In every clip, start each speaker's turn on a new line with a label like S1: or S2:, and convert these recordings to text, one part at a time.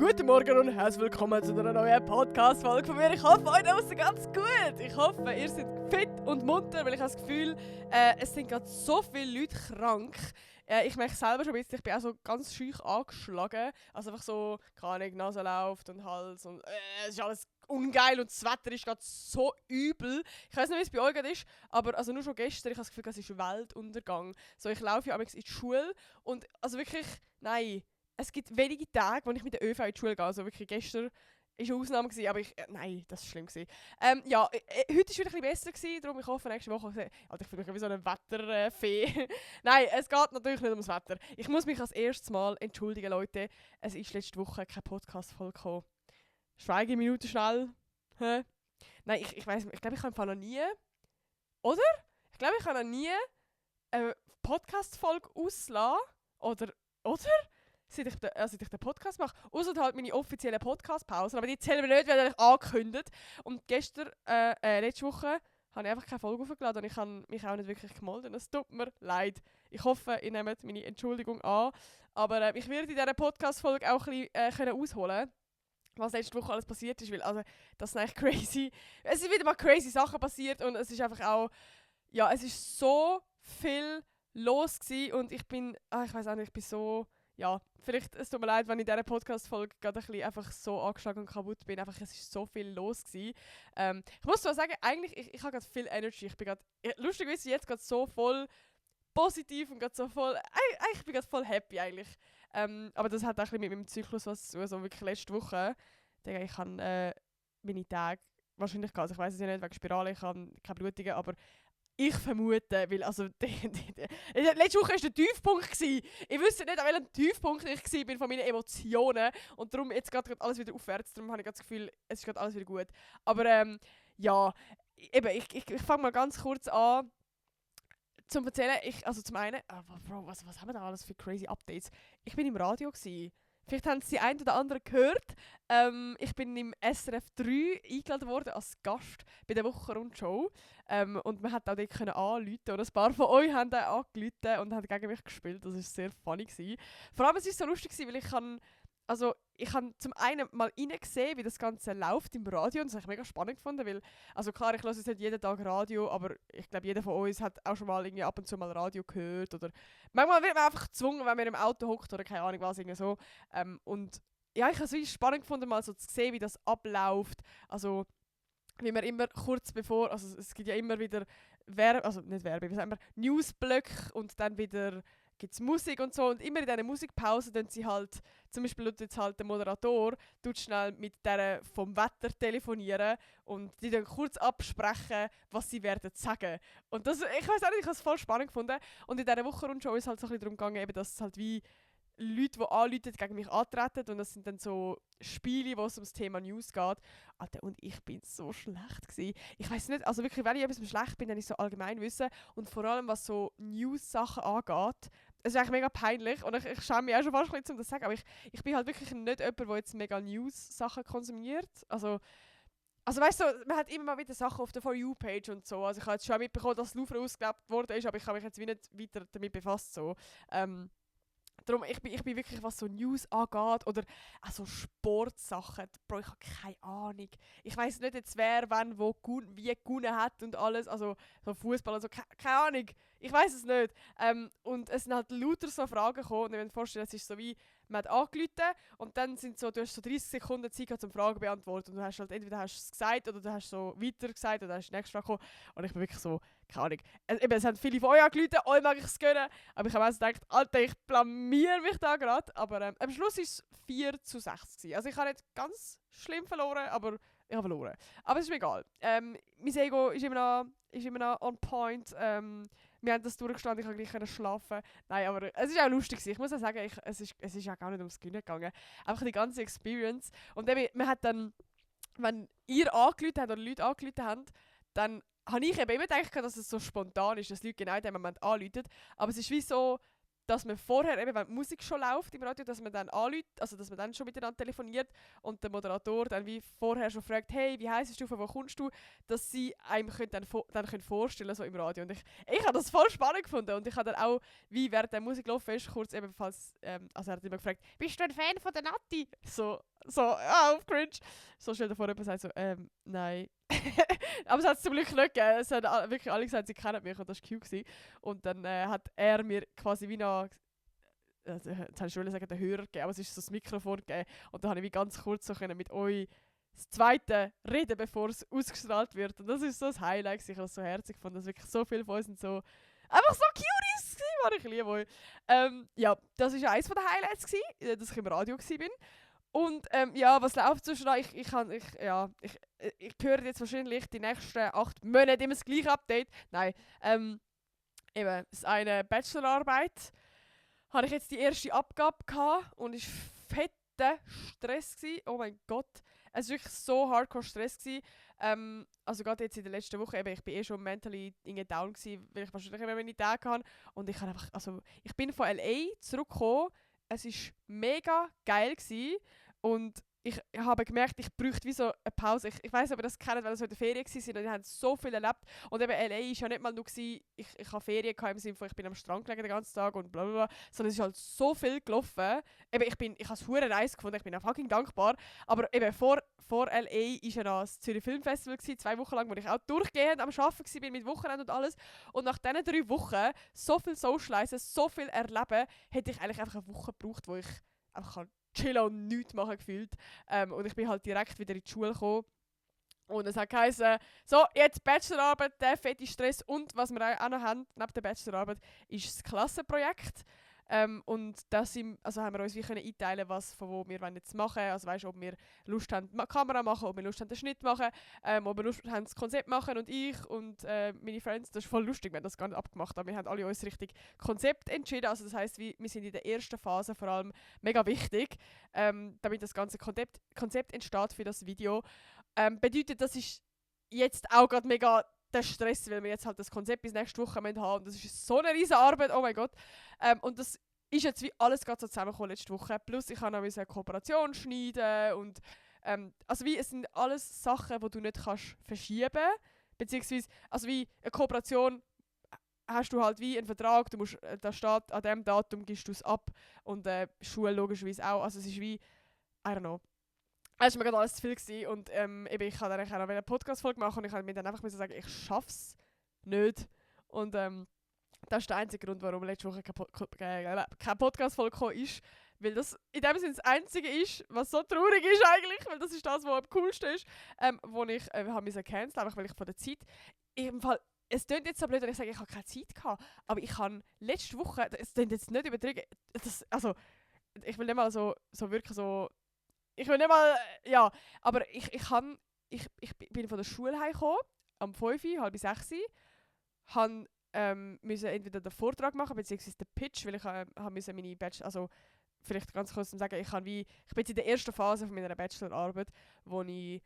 S1: Guten Morgen und herzlich willkommen zu einer neuen Podcast-Folge von mir. Ich hoffe, euch draussen ganz gut. Ich hoffe, ihr seid fit und munter, weil ich habe das Gefühl, es sind gerade so viele Leute krank. Ich merke selber schon ein bisschen, ich bin auch so ganz schüch angeschlagen. Also einfach so, keine Ahnung, Nase läuft und Hals und es ist alles ungeil und das Wetter ist gerade so übel. Ich weiß nicht, wie es bei euch gerade ist, aber also nur schon gestern, ich habe das Gefühl, es ist Weltuntergang. So, ich laufe ja abends in die Schule und also wirklich, nein, es gibt wenige Tage, wo ich mit der ÖV in die Schule gehe. Also wirklich gestern war eine Ausnahme, gewesen, aber nein, das war schlimm. Gewesen. Ja, heute war es wieder ein bisschen besser, gewesen, darum ich hoffe, nächste Woche... Alter, ich fühle mich wie so eine Wetterfee. Nein, es geht natürlich nicht ums Wetter. Ich muss mich als erstes Mal entschuldigen, Leute. Es ist letzte Woche keine Podcast-Folge gekommen. Schweigeminute schnell. Hä? Nein, ich weiss, ich glaube, ich habe noch nie... Oder? Ich glaube, ich habe noch nie eine Podcast-Folge auslassen. Oder? Seit ich den Podcast mache. Außer halt meine offiziellen Podcast-Pausen. Aber die zählen wir nicht, weil ich angekündigt. Und gestern, letzte Woche, habe ich einfach keine Folge hochgeladen und ich habe mich auch nicht wirklich gemeldet. Es tut mir leid. Ich hoffe, ihr nehmt meine Entschuldigung an. Aber ich werde in dieser Podcast-Folge auch ein bisschen ausholen, was letzte Woche alles passiert ist. Weil, also, das ist eigentlich crazy. Es sind wieder mal crazy Sachen passiert und es ist einfach auch... Ja, es ist so viel los gewesen und ich bin... ich weiß auch nicht, ich bin so... Ja, vielleicht, es tut mir leid, wenn ich in dieser Podcast-Folge gerade ein bisschen einfach so angeschlagen und kaputt bin. Einfach, es ist so viel los gewesen. Ich muss zwar sagen, eigentlich, ich habe gerade viel Energy. Ich bin gerade, lustigerweise jetzt gerade so voll positiv und gerade so voll, ich bin gerade voll happy eigentlich. Aber das hat auch ein bisschen mit meinem Zyklus was zu tun. Also wirklich letzte Woche, denke ich, habe meine Tage wahrscheinlich gehabt. Also ich weiß es ja nicht, wegen Spirale, ich habe keine Blutungen, aber ich vermute, weil also letzte Woche war der Tiefpunkt gewesen. Ich wüsste nicht, an welchem Tiefpunkt ich war von meinen Emotionen und darum jetzt geht alles wieder aufwärts. Darum habe ich das Gefühl, es ist gerade alles wieder gut. Aber ja, eben, ich fange mal ganz kurz an zum erzählen. Also zum einen, Bro, was haben wir da alles für crazy Updates? Ich bin im Radio gewesen. Vielleicht haben Sie ein oder andere gehört. Ich bin im SRF 3 eingeladen worden als Gast bei der Wochenrundshow. Und man hat auch dort anrufen. Und ein paar von euch haben auch angerufen und haben gegen mich gespielt. Das war sehr funny gewesen. Vor allem, es war so lustig, weil ich habe zum einen mal reingesehen, wie das Ganze läuft im Radio. Und das habe ich mega spannend gefunden, weil, also klar, ich höre jetzt nicht jeden Tag Radio, aber ich glaube, jeder von uns hat auch schon mal irgendwie ab und zu mal Radio gehört. Oder manchmal wird man einfach gezwungen, wenn man im Auto hockt oder keine Ahnung was, irgendwie so. Und ja, ich habe es wirklich spannend gefunden, mal so zu sehen, wie das abläuft. Also, wie man immer kurz bevor, also es gibt ja immer wieder wie sagen wir, Newsblöcke und dann wieder gibt es Musik und so und immer in dieser Musikpause tun sie halt, zum Beispiel tut jetzt halt der Moderator tut schnell mit der vom Wetter telefonieren und die dann kurz absprechen, was sie werden sagen. Und das, ich weiß auch nicht, ich habe es voll spannend gefunden und in dieser Wochenrundshow ist halt so ein bisschen darum gegangen, eben, dass es halt wie Leute, die anrufen, gegen mich antreten und das sind dann so Spiele, wo es ums Thema News geht. Alter, und ich bin so schlecht gewesen. Ich weiß nicht, also wirklich, wenn ich etwas schlecht bin, dann ist es so Allgemeinwissen und vor allem, was so News-Sachen angeht. Es ist eigentlich mega peinlich und ich schäme mich auch schon fast ein bisschen, um das zu sagen, aber ich bin halt wirklich nicht jemand, der jetzt mega News-Sachen konsumiert. Also weißt du, man hat immer mal wieder Sachen auf der For You-Page und so. Also ich habe jetzt schon mitbekommen, dass Louvre ausgelebt worden ist, aber ich habe mich jetzt wie nicht weiter damit befasst. So. Darum, ich bin wirklich, was so News angeht oder also Sportsachen, Bro, ich habe keine Ahnung. Ich weiss nicht jetzt, wer, wann, wo, wie gewonnen hat und alles, also so Fußball und so, keine Ahnung. Ich weiss es nicht. Und es sind halt lauter so Fragen gekommen und ich kann mir vorstellen, es ist so wie, man hat angerufen und dann sind so, du hast so 30 Sekunden Zeit zum Fragen beantworten und du hast halt entweder hast es gesagt oder du hast so weiter gesagt oder hast die nächste Frage gekommen und ich bin wirklich so, keine Ahnung. Es haben viele von euch angerufen, euch mag ich es gönnen, aber ich habe also gedacht, Alter, ich blamier mich da gerade, aber am Schluss war es 4:6 gewesen. Also ich habe nicht ganz schlimm verloren, aber ich habe verloren. Aber es ist mir egal. Mein Ego ist immer noch on point. Wir haben das durchgestanden, ich konnte gleich schlafen. Nein, aber es ist auch lustig gewesen. Ich muss auch sagen, es ist ja gar nicht ums Gewinnen gegangen. Einfach die ganze Experience. Und eben, man hat dann, wenn ihr angerufen habt oder Leute angerufen haben, dann habe ich eben immer gedacht, dass es so spontan ist, dass Leute genau in dem Moment anrufen. Aber es ist wie so, dass man vorher, eben wenn die Musik schon läuft im Radio, dass man dann anruft, also dass man dann schon miteinander telefoniert und der Moderator dann wie vorher schon fragt, hey, wie heisst du, von wo kommst du, dass sie einem dann vorstellen so im Radio. Und ich habe das voll spannend gefunden und ich habe dann auch, wie während der Musik gelaufen ist, kurz ebenfalls, also er hat immer gefragt, bist du ein Fan von der Nati? So, So, auf cringe. So schnell davor jemand sagt so, nein. Aber es hat es zum Glück nicht gegeben. Es haben wirklich alle gesagt, sie kennen mich und das war cute gewesen. Und dann hat er mir quasi wie noch, jetzt habe ich schon sagen, den Hörer gegeben, aber es ist so das Mikrofon gegeben. Und dann habe ich wie ganz kurz so können mit euch das zweite reden, bevor es ausgestrahlt wird. Und das ist so das Highlight. Ich habe es so herzig gefunden, dass wirklich so viele von uns sind so einfach so Cuties gewesen, war ich liebe euch. Ja, das war eines der Highlights gewesen, dass ich im Radio war. Und ja, was läuft so schnell? Ich höre jetzt wahrscheinlich die nächsten 8 Monate immer das gleiche Update. Nein, eben, das eine Bachelorarbeit hatte ich jetzt die erste Abgabe gehabt und es war fetter Stress gewesen. Oh mein Gott. Es war wirklich so hardcore Stress gewesen. Also gerade jetzt in der letzten Woche, eben, ich bin schon mentally down gewesen, weil ich wahrscheinlich immer meine Tage hatte. Und ich habe einfach, also ich bin von LA zurückgekommen. Es war mega geil gewesen. Und ich habe gemerkt, ich bräuchte wie so eine Pause. Ich weiss nicht, ob ihr das kennt, weil das so in der Ferien waren und die haben so viel erlebt. Und eben LA war ja nicht mal nur, ich habe Ferien gehabt, im Sinne von, ich bin am Strand gelegen den ganzen Tag und bla bla bla. Sondern es ist halt so viel gelaufen. Eben, ich habe es verdammt nice gefunden, ich bin auch fucking dankbar. Aber eben vor LA war ja noch das Zürich Filmfestival, 2 Wochen lang, wo ich auch durchgehend am Arbeiten war mit Wochenende und alles. Und nach diesen 3 Wochen, so viel Socialisen, so viel erleben, hätte ich eigentlich einfach eine Woche gebraucht, wo ich einfach chillen und nichts machen gefühlt. Und ich bin halt direkt wieder in die Schule gekommen. Und es hat geheißen, so, jetzt Bachelorarbeit, der fette Stress. Und was wir auch noch haben, neben der Bachelorarbeit, ist das Klassenprojekt. Und das haben wir uns wie können einteilen, was von wo wir jetzt machen wollen. Also weißt, ob wir Lust haben, die Kamera machen, ob wir Lust haben, den Schnitt machen, ob wir Lust haben, das Konzept machen. Und ich und meine Friends, das ist voll lustig, wir haben das gar nicht abgemacht, aber wir haben alle uns richtig Konzept entschieden. Also das heisst, wir sind in der ersten Phase vor allem mega wichtig, damit das ganze Konzept entsteht für das Video. Bedeutet, das ist jetzt auch gerade mega der Stress, weil wir jetzt halt das Konzept bis nächste Woche haben und das ist so eine riesige Arbeit, oh mein Gott. Und das ist jetzt wie alles gerade so zusammengekommen letzte Woche. Plus ich habe noch eine Kooperation schneiden und also wie, es sind alles Sachen, die du nicht kannst verschieben. Beziehungsweise, also wie eine Kooperation hast du halt wie einen Vertrag, du musst, da steht, an diesem Datum gibst du es ab und Schule logischerweise auch. Also es ist wie, I don't know. Es war mir gerade alles zu viel gewesen und eben, ich wollte dann auch noch eine Podcast-Folge machen und ich musste mir dann einfach sagen, ich schaff's nicht. Und das ist der einzige Grund, warum letzte Woche keine Podcast-Folge gekommen ist. Weil das in dem Sinne das Einzige ist, was so traurig ist eigentlich, weil das ist das, was am coolsten ist, wo ich habe müssen canceln, einfach weil ich von der Zeit, im Fall, es klingt jetzt so blöd, wenn ich sage, ich habe keine Zeit gehabt, aber ich habe letzte Woche, es klingt jetzt nicht übertrieben, also ich will nicht mal so wirklich so, ich will nicht mal, ja, aber ich bin von der Schule heimgekommen, am 5, halb 6, habe müssen entweder den Vortrag machen, beziehungsweise den Pitch, weil ich musste meine Bachelor, also vielleicht ganz kurz sagen, ich bin jetzt in der ersten Phase von meiner Bachelorarbeit, wo ich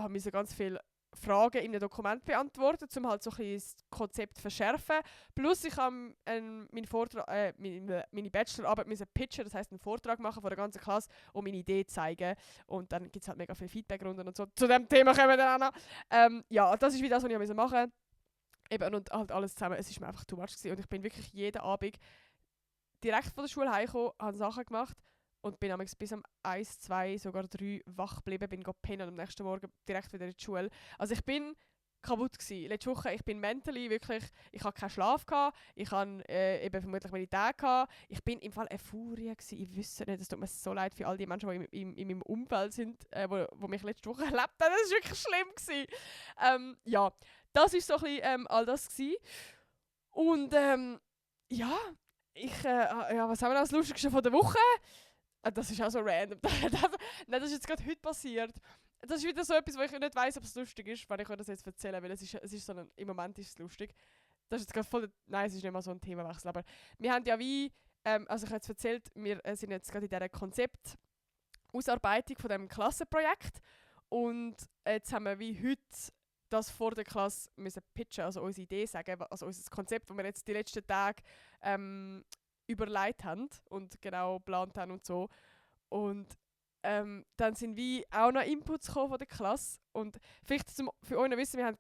S1: musste ganz viele Fragen in einem Dokument beantworten, um halt so ein bisschen das Konzept zu verschärfen. Plus ich habe meine Bachelorarbeit müssen pitchen, das heisst einen Vortrag machen von der ganzen Klasse und meine Idee zeigen. Und dann gibt es halt mega viele Feedbackrunden und so. Zu dem Thema kommen wir dann auch noch. Ja, das ist wie das, was ich machen musste. Eben, und halt alles zusammen, es war mir einfach too much gewesen. Und ich bin wirklich jeden Abend direkt von der Schule heimgekommen, habe Sachen gemacht und bin bis um 1, 2, sogar 3 wach geblieben, bin pennen und am nächsten Morgen direkt wieder in die Schule. Also ich bin kaputt gewesen. Letzte Woche, ich bin mentally wirklich, ich hatte keinen Schlaf gehabt, ich hatte eben vermutlich meine Tage gehabt. Ich bin im Fall eine Furie gewesen. Ich wüsste nicht, es tut mir so leid für all die Menschen, die in meinem Umfeld sind, wo mich letzte Woche erlebt haben. Das war wirklich schlimm gewesen. Ja, das war so ein bisschen all das gewesen. Und ja, was haben wir noch das Lustigste von der Woche? Das ist auch so random. Das ist jetzt gerade heute passiert. Das ist wieder so etwas, wo ich nicht weiss, ob es lustig ist, wenn ich euch das jetzt erzähle, weil es ist so im Moment ist es lustig. Das ist jetzt gerade voll, nein, es ist nicht mal so ein Themawechsel, aber wir haben ja wie, also ich habe jetzt erzählt, wir sind jetzt gerade in dieser Konzeptausarbeitung von diesem Klassenprojekt und jetzt haben wir wie heute das vor der Klasse müssen pitchen, also unsere Idee sagen, also unser Konzept, das wir jetzt die letzten Tage überlegt haben und genau geplant haben und so. Und dann sind wie auch noch Inputs von der Klasse. Und vielleicht für euch noch wissen, wir haben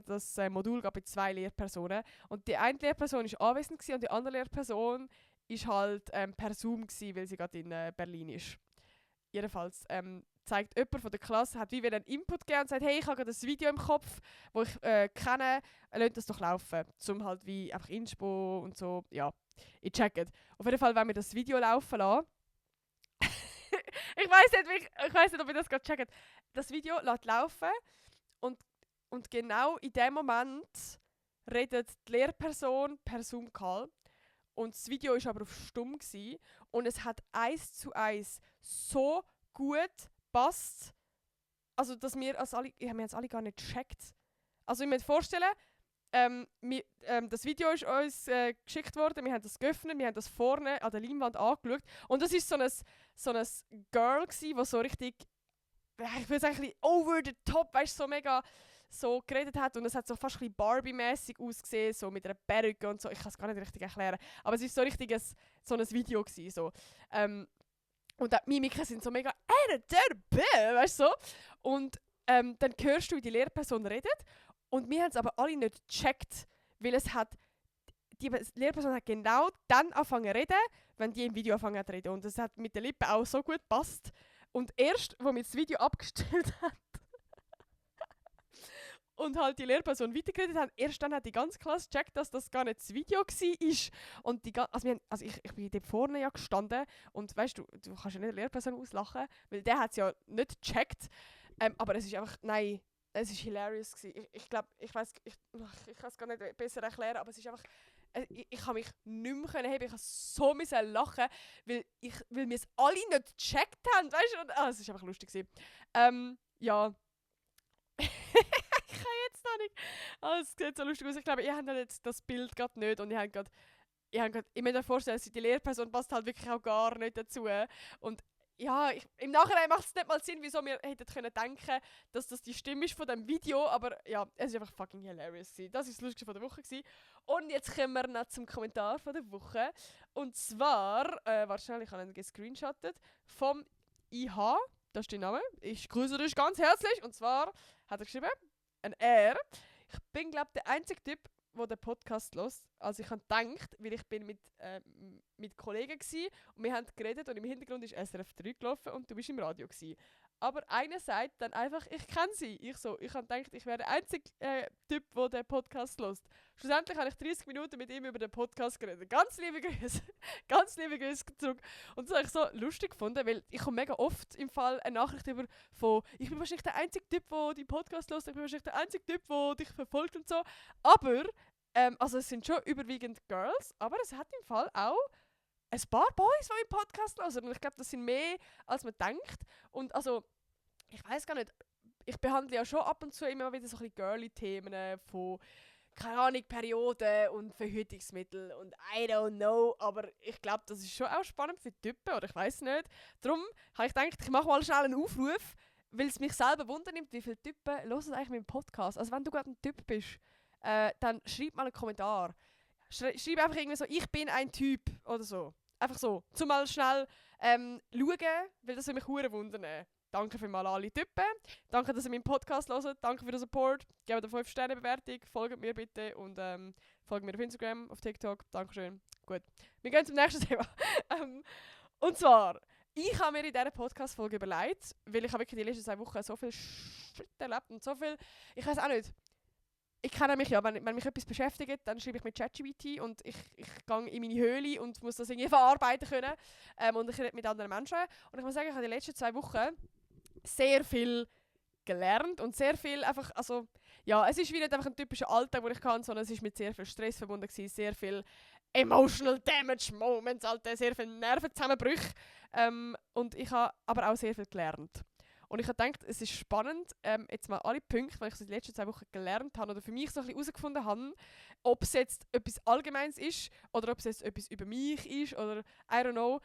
S1: das Modul bei 2 Lehrpersonen. Und die eine Lehrperson war anwesend und die andere Lehrperson war halt per Zoom, weil sie gerade in Berlin ist. jedenfalls zeigt jemand von der Klasse, hat wie wieder einen Input gegeben und sagt, hey, ich habe gerade ein Video im Kopf, das ich kenne, lasst das doch laufen. Zum halt wie einfach Inspo und so, ja, ich checkt. Auf jeden Fall wollen wir das Video laufen lassen. ich weiss nicht, ob ihr das gerade checkt. Das Video lässt laufen und genau in dem Moment redet die Lehrperson per Zoom-Call. Und das Video war aber auf stumm gewesen, und es hat 1:1 so gut gepasst, also dass wir haben es alle gar nicht gecheckt. Also ich muss mir vorstellen, das Video ist uns geschickt worden, wir haben das geöffnet, wir haben das vorne an der Leinwand angeschaut und das war so ein Girl gsi, das so richtig, ich würde sagen, ein bisschen over the top, weißt, so mega so geredet hat, und es hat so fast ein bisschen Barbie-mäßig ausgesehen, so mit einer Perücke und so. Ich kann es gar nicht richtig erklären, aber es war so richtig so ein Video gewesen, so. Und die Mimiken sind so mega weißt du so. Und dann hörst du, wie die Lehrperson redet, und wir haben es aber alle nicht gecheckt, weil die Lehrperson hat genau dann angefangen zu reden, wenn die im Video angefangen zu reden. Und es hat mit den Lippen auch so gut gepasst. Und erst, als wir das Video abgestellt haben und halt die Lehrperson weitergeredet haben, erst dann hat die ganze Klasse gecheckt, dass das gar nicht das Video war. Und ich bin dort vorne ja gestanden, und weißt du kannst ja nicht die Lehrperson auslachen, weil der hat es ja nicht gecheckt. Aber es ist einfach, nein, es war hilarious gewesen. Ich glaube, ich kann es gar nicht besser erklären, aber es ist einfach, ich kann mich nicht mehr heben, ich musste so lachen, weil wir es alle nicht gecheckt haben, weißt du? Es war einfach lustig gewesen. Ja. Ich kann jetzt noch nicht. Es sieht so lustig aus. Ich glaube, ihr habt jetzt das Bild gerade nicht, und ich muss mir vorstellen, die Lehrperson passt halt wirklich auch gar nicht dazu. Und ja, im Nachhinein macht es nicht mal Sinn, wieso wir hätten können denken, dass das die Stimme ist von dem Video, aber ja, es ist einfach fucking hilarious gewesen. Das war das Lustigste von der Woche gewesen. Und jetzt kommen wir noch zum Kommentar von der Woche. Und zwar, wahrscheinlich habe ich ihn gescreenshottet, vom IH, das ist der Name. Ich grüße dich ganz herzlich. Und zwar hat er geschrieben, ich bin, glaube ich, der einzige Typ, der den Podcast hört. Also ich habe gedacht, weil ich bin mit Kollegen war und wir haben geredet, und im Hintergrund ist SRF 3 gelaufen und du bist im Radio gewesen. Aber einer sagt dann einfach, ich kenne sie. Ich habe gedacht, ich wäre der einzige Typ, der den Podcast hört. Schlussendlich habe ich 30 Minuten mit ihm über den Podcast geredet. Ganz liebe Grüße. Ganz liebe Grüße zurück. Und das habe ich so lustig gefunden, weil ich komme mega oft im Fall eine Nachricht über von, ich bin wahrscheinlich der einzige Typ, der die Podcast hört, ich bin wahrscheinlich der einzige Typ, der dich verfolgt und so. Aber, also es sind schon überwiegend Girls, aber es hat im Fall auch ein paar Boys, die im Podcast hören. Und ich glaube, das sind mehr, als man denkt. Und also, ich weiß gar nicht, ich behandle ja schon ab und zu immer wieder so ein bisschen girly-Themen von, keine Ahnung, Perioden und Verhütungsmittel und I don't know. Aber ich glaube, das ist schon auch spannend für Typen, oder ich weiß nicht. Darum habe ich gedacht, ich mache mal schnell einen Aufruf, weil es mich selber wundernimmt, wie viele Typen hören eigentlich meinen Podcast. Also wenn du gerade ein Typ bist, dann schreib mal einen Kommentar. Schreib einfach irgendwie so, ich bin ein Typ oder so. Einfach so, zum mal schnell schauen, weil das würde mich hure wundern. Danke für mal alle Typen. Danke, dass ihr meinen Podcast hört. Danke für den Support. Gebt eine 5-Sterne-Bewertung. Folgt mir bitte und folgt mir auf Instagram, auf TikTok. Dankeschön. Gut. Wir gehen zum nächsten Thema. Und zwar, ich habe mir in dieser Podcast-Folge überlegt, weil ich habe wirklich die letzten 2 Wochen so viel Shit erlebt und so viel, ich weiß auch nicht. Ich kenne mich ja, wenn mich etwas beschäftigt, dann schreibe ich mit ChatGPT und ich gehe in meine Höhle und muss das irgendwie verarbeiten können. Und ich rede mit anderen Menschen. Und ich muss sagen, ich habe die letzten 2 Wochen sehr viel gelernt und sehr viel einfach, also ja, es ist wie nicht einfach ein typischer Alltag, den ich kann, sondern es ist mit sehr viel Stress verbunden gewesen, sehr viel emotional damage moments, sehr viele Nervenzusammenbrüche. Und ich habe aber auch sehr viel gelernt. Und ich habe gedacht, es ist spannend, jetzt mal alle Punkte, die ich so die letzten 2 Wochen gelernt habe oder für mich so ein bisschen herausgefunden habe, ob es jetzt etwas Allgemeines ist oder ob es jetzt etwas über mich ist oder I don't know,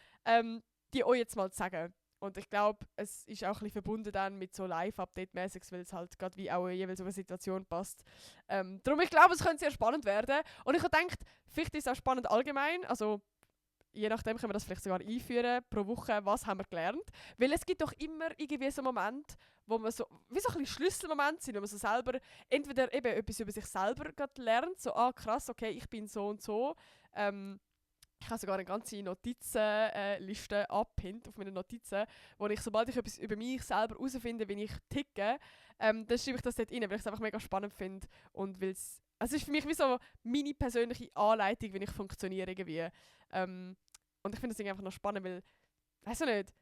S1: die euch jetzt mal zu sagen. Und ich glaube, es ist auch ein bisschen verbunden dann mit so Live-Update-mäßig, weil es halt gerade wie auch jeweils auf eine Situation passt. Darum, ich glaube, es könnte sehr spannend werden. Und ich habe gedacht, vielleicht ist es auch spannend allgemein, also je nachdem können wir das vielleicht sogar einführen, pro Woche, was haben wir gelernt. Weil es gibt doch immer irgendwie so Momente, wo man so, wie so ein bisschen Schlüsselmomente sind, wo man so selber, entweder eben etwas über sich selber lernt, so, krass, okay, ich bin so und so, Ich habe sogar eine ganze Notizenliste abgepinnt auf meine Notizen, wo ich, sobald ich etwas über mich selber herausfinde, wie ich ticke, dann schreibe ich das dort rein, weil ich es einfach mega spannend finde und weil es ist für mich wie so meine persönliche Anleitung, wie ich funktioniere irgendwie. Und ich finde das einfach noch spannend, weil, weiss ich nicht,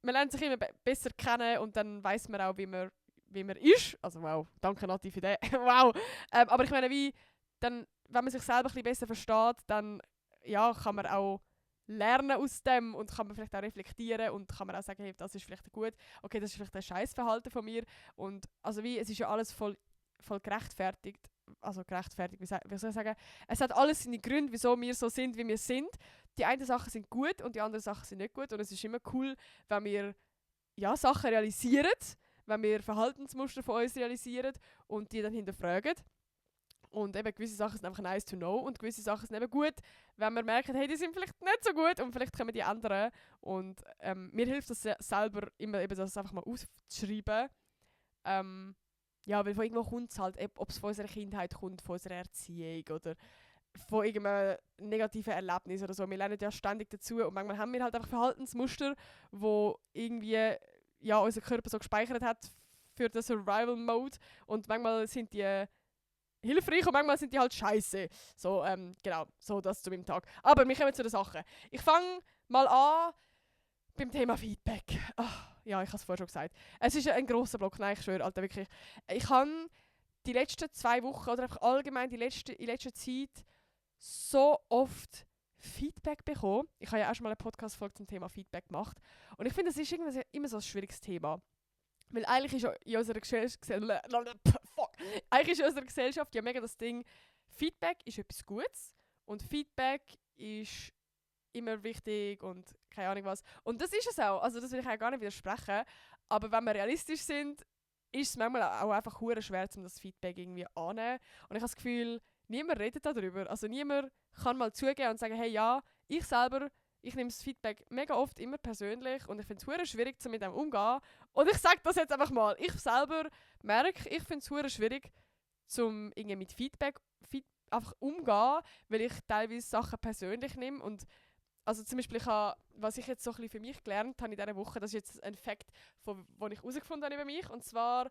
S1: man lernt sich immer besser kennen und dann weiss man auch, wie man ist. Also wow, danke Nati für den. Wow. Aber ich meine, wie, dann, wenn man sich selber ein bisschen besser versteht, dann ja, kann man auch lernen aus dem und kann man vielleicht auch reflektieren und kann man auch sagen, hey, das ist vielleicht gut, okay, das ist vielleicht ein Scheißverhalten von mir und also wie, es ist ja alles voll gerechtfertigt, also gerechtfertigt, wie soll ich sagen, es hat alles seine Gründe, wieso wir so sind, wie wir sind. Die einen Sachen sind gut und die anderen Sachen sind nicht gut und es ist immer cool, wenn wir ja, Sachen realisieren, wenn wir Verhaltensmuster von uns realisieren und die dann hinterfragen. Und eben gewisse Sachen sind einfach nice to know und gewisse Sachen sind eben gut, wenn wir merken, hey, die sind vielleicht nicht so gut und vielleicht können wir die ändern. Und mir hilft das selber immer, eben das einfach mal aufzuschreiben. Ja, weil von irgendwo kommt es halt, ob es von unserer Kindheit kommt, von unserer Erziehung oder von irgendeinem negativen Erlebnis oder so. Wir lernen ja ständig dazu und manchmal haben wir halt einfach Verhaltensmuster, wo irgendwie ja, unser Körper so gespeichert hat für den Survival-Mode und manchmal sind die hilfreich und manchmal sind die halt scheiße. So, genau, so das zu meinem Tag. Aber wir kommen zu den Sachen. Ich fange mal an beim Thema Feedback. Ja, ich habe es vorher schon gesagt. Es ist ein grosser Block, nein, ich schwöre, Alter, wirklich. Ich habe die letzten 2 Wochen oder einfach allgemein in letzter Zeit so oft Feedback bekommen. Ich habe ja auch schon mal eine Podcast-Folge zum Thema Feedback gemacht. Und ich finde, das ist irgendwie immer so ein schwieriges Thema. Weil eigentlich ist ja in unserer eigentlich ist in unserer Gesellschaft ja mega das Ding, Feedback ist etwas Gutes und Feedback ist immer wichtig und keine Ahnung was. Und das ist es auch, also das will ich auch gar nicht widersprechen, aber wenn wir realistisch sind, ist es manchmal auch einfach hure schwer, um das Feedback irgendwie anzunehmen. Und ich habe das Gefühl, niemand redet darüber. Also niemand kann mal zugeben und sagen, hey ja, ich selber, ich nehme das Feedback mega oft immer persönlich und ich finde es hure schwierig, mit dem umzugehen. Und ich sage das jetzt einfach mal, ich selber merke, ich finde es hure schwierig, irgendwie mit Feedback einfach umzugehen, weil ich teilweise Sachen persönlich nehme und also zum Beispiel, was ich jetzt so ein bisschen für mich gelernt habe in dieser Woche, das ist jetzt ein Fakt, den ich herausgefunden habe über mich, und zwar,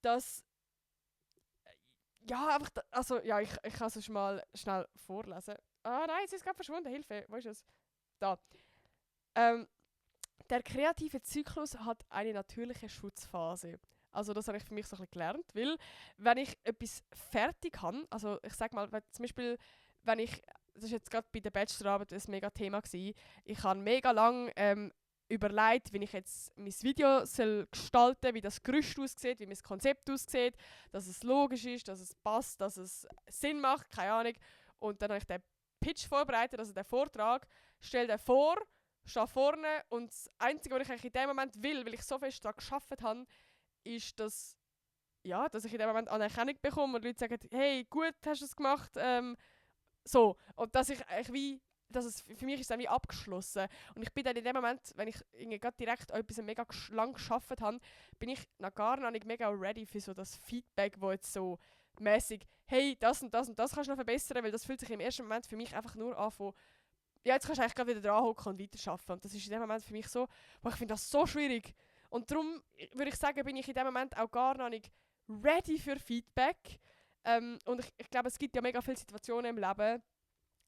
S1: dass ja, einfach, also ja, ich kann es mal schnell vorlesen. Ah nein, es ist gerade verschwunden, Hilfe, wo ist es? Da. Der kreative Zyklus hat eine natürliche Schutzphase. Also das habe ich für mich so ein bisschen gelernt, weil wenn ich etwas fertig habe, also ich sage mal, zum Beispiel, wenn ich, das ist jetzt gerade bei der Bachelorarbeit ein mega Thema gewesen, ich habe mega lang überlegt, wie ich jetzt mein Video soll gestalten, wie das Gerüst aussieht, wie mein Konzept aussieht, dass es logisch ist, dass es passt, dass es Sinn macht, keine Ahnung. Und dann habe ich den Pitch vorbereitet, also den Vortrag, stelle den vor, stehe vorne und das Einzige, was ich eigentlich in dem Moment will, weil ich so fest daran gearbeitet habe, ist, dass ich in dem Moment Anerkennung bekomme und Leute sagen, hey, gut, hast du es gemacht, so. Und dass ich eigentlich wie, dass es, für mich ist es dann wie abgeschlossen. Und ich bin dann in dem Moment, wenn ich gerade direkt an etwas mega lang gearbeitet habe, bin ich noch gar nicht mega ready für so das Feedback, wo jetzt so mäßig, hey, das und das und das kannst du noch verbessern, weil das fühlt sich im ersten Moment für mich einfach nur an von, ja, jetzt kannst du eigentlich gerade wieder dran hocken und weiterarbeiten. Und das ist in dem Moment für mich so, ich finde das so schwierig. Und darum würde ich sagen, bin ich in dem Moment auch gar noch nicht ready für Feedback. Und ich glaube, es gibt ja mega viele Situationen im Leben,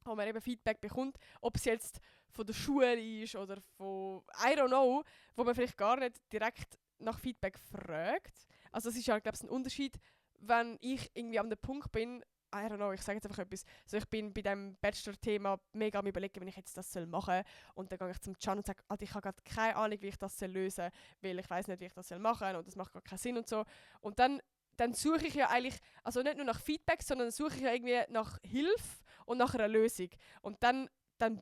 S1: wo man eben Feedback bekommt, ob es jetzt von der Schule ist oder von, I don't know, wo man vielleicht gar nicht direkt nach Feedback fragt. Also es ist ja, glaube ich, ein Unterschied, wenn ich irgendwie an dem Punkt bin, I don't know, ich sage jetzt einfach etwas, also ich bin bei diesem Bachelor-Thema mega am überlegen, wie ich jetzt das machen soll. Und dann gehe ich zum Can und sage, ich habe gerade keine Ahnung, wie ich das lösen soll, weil ich weiß nicht, wie ich das machen soll und das macht gar keinen Sinn und so. Und dann suche ich ja eigentlich, also nicht nur nach Feedback, sondern suche ich ja irgendwie nach Hilfe und nach einer Lösung. Und dann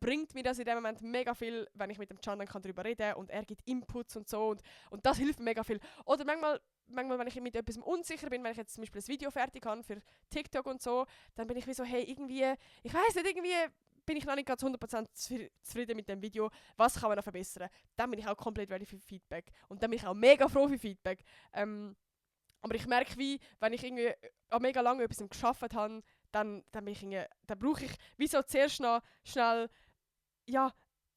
S1: bringt mir das in dem Moment mega viel, wenn ich mit dem Can dann darüber reden kann und er gibt Inputs und so und das hilft mir mega viel. Oder manchmal, wenn ich mit etwas unsicher bin, wenn ich jetzt zum Beispiel ein Video fertig habe für TikTok und so, dann bin ich wie so, hey, irgendwie, ich weiß nicht, irgendwie bin ich noch nicht ganz 100% zufrieden mit dem Video, was kann man noch verbessern? Dann bin ich auch komplett ready für Feedback. Und dann bin ich auch mega froh für Feedback. Aber ich merke wie, wenn ich irgendwie mega lange etwas geschafft habe, dann brauche ich wieso zuerst noch schnell, ja,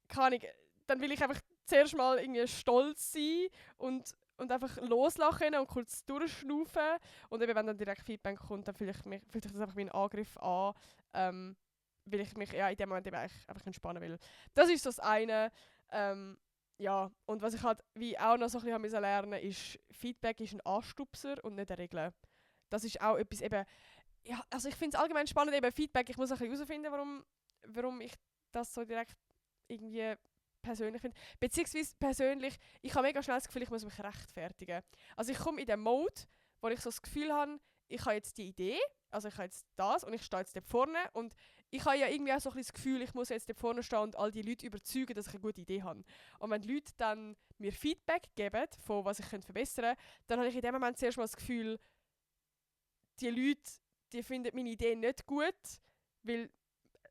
S1: keine Ahnung, dann will ich einfach zuerst mal irgendwie stolz sein und einfach loslachen und kurz durchschnaufen. Und eben, wenn dann direkt Feedback kommt, dann fühle ich das einfach wie ein Angriff an, weil ich mich in dem Moment eben einfach entspannen will. Das ist so das eine. Ja, und was ich halt wie auch noch so ein bisschen lernen musste, ist, Feedback ist ein Anstupser und nicht eine Regel. Das ist auch etwas eben, ja, also ich finde es allgemein spannend, eben Feedback, ich muss ein bisschen herausfinden, warum ich das so direkt irgendwie persönlich finde. Beziehungsweise persönlich, ich habe mega schnell das Gefühl, ich muss mich rechtfertigen. Also ich komme in den Mode, wo ich so das Gefühl habe, ich habe jetzt die Idee, also ich habe jetzt das und ich stehe jetzt dort vorne und ich habe ja irgendwie auch so ein bisschen das Gefühl, ich muss jetzt dort vorne stehen und all die Leute überzeugen, dass ich eine gute Idee habe. Und wenn die Leute dann mir Feedback geben, von was ich verbessern könnte, dann habe ich in dem Moment zuerst mal das Gefühl, die Leute, die finden meine Idee nicht gut, weil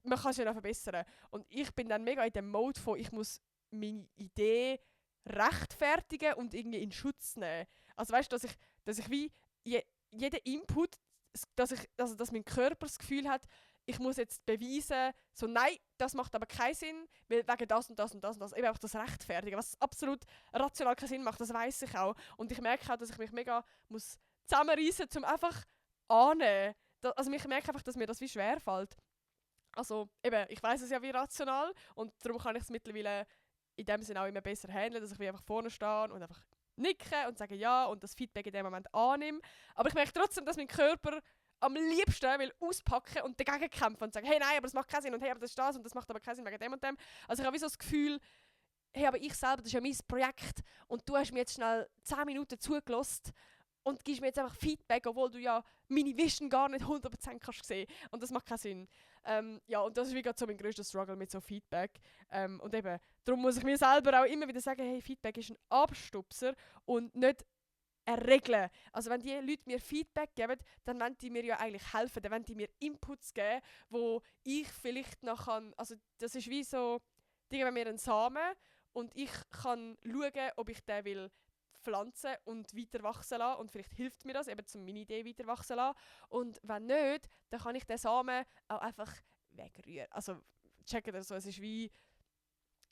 S1: man kann es ja noch verbessern. Und ich bin dann mega in dem Mode von, ich muss meine Idee rechtfertigen und irgendwie in Schutz nehmen. Also weißt du, dass ich wie jeden Input, dass mein Körper das Gefühl hat, ich muss jetzt beweisen, so nein, das macht aber keinen Sinn, weil wegen das und das und das und das, eben auch das Rechtfertigen, was absolut rational keinen Sinn macht, das weiss ich auch. Und ich merke auch, dass ich mich mega muss zusammenreissen muss, um einfach annehmen. Also ich merke einfach, dass mir das wie schwer fällt. Also eben, ich weiss es ja wie rational und darum kann ich es mittlerweile in dem Sinne auch immer besser handeln, dass ich wie einfach vorne stehe und einfach nicke und sage ja und das Feedback in dem Moment annehme. Aber ich merke trotzdem, dass mein Körper am liebsten will auspacken und dagegen kämpfen und sagen, hey nein, aber das macht keinen Sinn und hey, aber das ist das und das macht aber keinen Sinn wegen dem und dem. Also ich habe wie so das Gefühl, hey, aber ich selber, das ist ja mein Projekt und du hast mir jetzt schnell 10 Minuten zugelassen und gibst mir jetzt einfach Feedback, obwohl du ja meine Vision gar nicht 100% kannst sehen. Und das macht keinen Sinn. Ja, und das ist wie gerade so mein grösster Struggle mit so Feedback. Und eben, darum muss ich mir selber auch immer wieder sagen, hey, Feedback ist ein Abstupser und nicht eine Regel. Also wenn die Leute mir Feedback geben, dann wollen die mir ja eigentlich helfen. Dann wollen die mir Inputs geben, wo ich vielleicht noch kann, also das ist wie so, die geben mir einen Samen und ich kann schauen, ob ich den will pflanzen und weiter wachsen lassen und vielleicht hilft mir das, eben um meine Idee weiter wachsen lassen. Und wenn nicht, dann kann ich den Samen auch einfach wegrühren. Also checkt ihr so, es ist wie,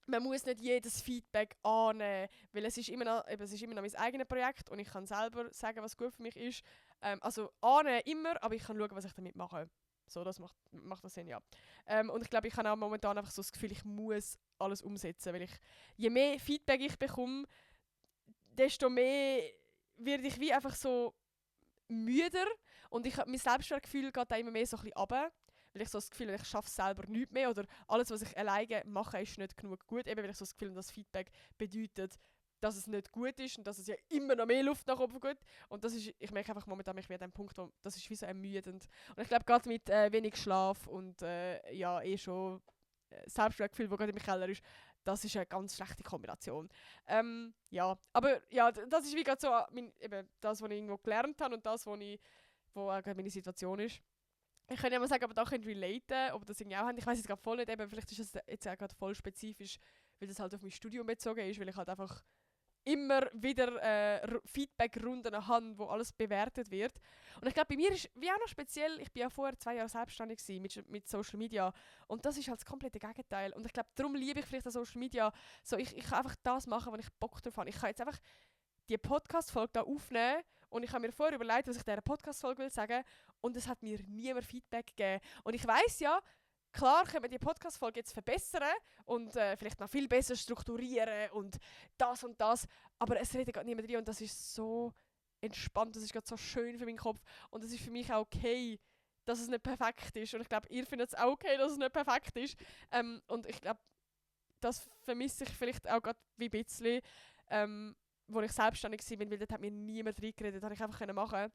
S1: man muss nicht jedes Feedback annehmen, weil es ist immer noch mein eigenes Projekt und ich kann selber sagen, was gut für mich ist. Also annehmen immer, aber ich kann schauen, was ich damit mache. So, das macht das Sinn, ja. Und ich glaube, ich habe auch momentan einfach so das Gefühl, ich muss alles umsetzen, weil je mehr Feedback ich bekomme, desto mehr werde ich wie einfach so müder und mein Selbstwertgefühl geht da immer mehr so ein bisschen runter, weil ich so das Gefühl habe, ich schaffe es selber nicht mehr oder alles, was ich alleine mache, ist nicht genug gut, eben weil ich so das Gefühl habe, das Feedback bedeutet, dass es nicht gut ist und dass es ja immer noch mehr Luft nach oben geht und das ist, ich merke einfach momentan, ich werde an einem Punkt, wo das ist wie so ermüdend und ich glaube gerade mit wenig Schlaf und ja schon Selbstwertgefühl, das gerade im Keller ist, das ist eine ganz schlechte Kombination. Ja, aber ja, das ist wie gerade so eben das, was ich irgendwo gelernt habe und das, wo auch gerade meine Situation ist. Ich kann ja mal sagen, aber da könnt ihr relaten, ob das irgendwie auch habt. Ich weiß jetzt gerade voll nicht, eben, vielleicht ist es jetzt auch gerade voll spezifisch, weil das halt auf mein Studium bezogen ist, weil ich halt einfach immer wieder Feedback-Runden habe, wo alles bewertet wird. Und ich glaube, bei mir ist wie auch noch speziell, ich bin ja vorher 2 Jahre selbstständig mit Social Media und das ist halt das komplette Gegenteil. Und ich glaube, darum liebe ich vielleicht an Social Media. So, ich kann einfach das machen, wenn ich Bock drauf habe. Ich kann jetzt einfach die Podcast-Folge da aufnehmen und ich habe mir vorher überlegt, was ich dieser Podcast-Folge will sagen und es hat mir niemand Feedback gegeben. Und ich weiss ja, klar können wir die Podcast-Folge jetzt verbessern und vielleicht noch viel besser strukturieren und das, aber es redet gerade niemand rein und das ist so entspannt, das ist gerade so schön für meinen Kopf und es ist für mich auch okay, dass es nicht perfekt ist und ich glaube, ihr findet es auch okay, dass es nicht perfekt ist und ich glaube, das vermisse ich vielleicht auch gerade wie ein bisschen, wo ich selbstständig war, weil dort hat mir niemand reingeredet, das habe ich einfach machen.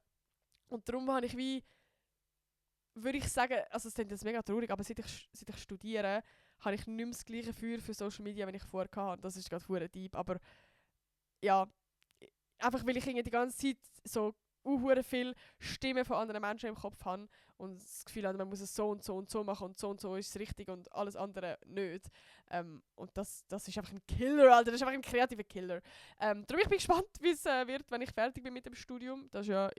S1: Und darum habe ich wie, würde ich sagen, also es klingt jetzt mega traurig, aber seit ich studiere, habe ich nicht mehr das gleiche Feuer für Social Media, wie ich vorher hatte. Das ist gerade verdammt deep, aber ja, einfach weil ich die ganze Zeit so viele Stimmen von anderen Menschen im Kopf habe und das Gefühl habe, man muss es so und so und so machen und so ist es richtig und alles andere nicht. Und das ist einfach ein Killer, Alter, das ist einfach ein kreativer Killer. Darum bin ich gespannt, wie es wird, wenn ich fertig bin mit dem Studium. Das ist ja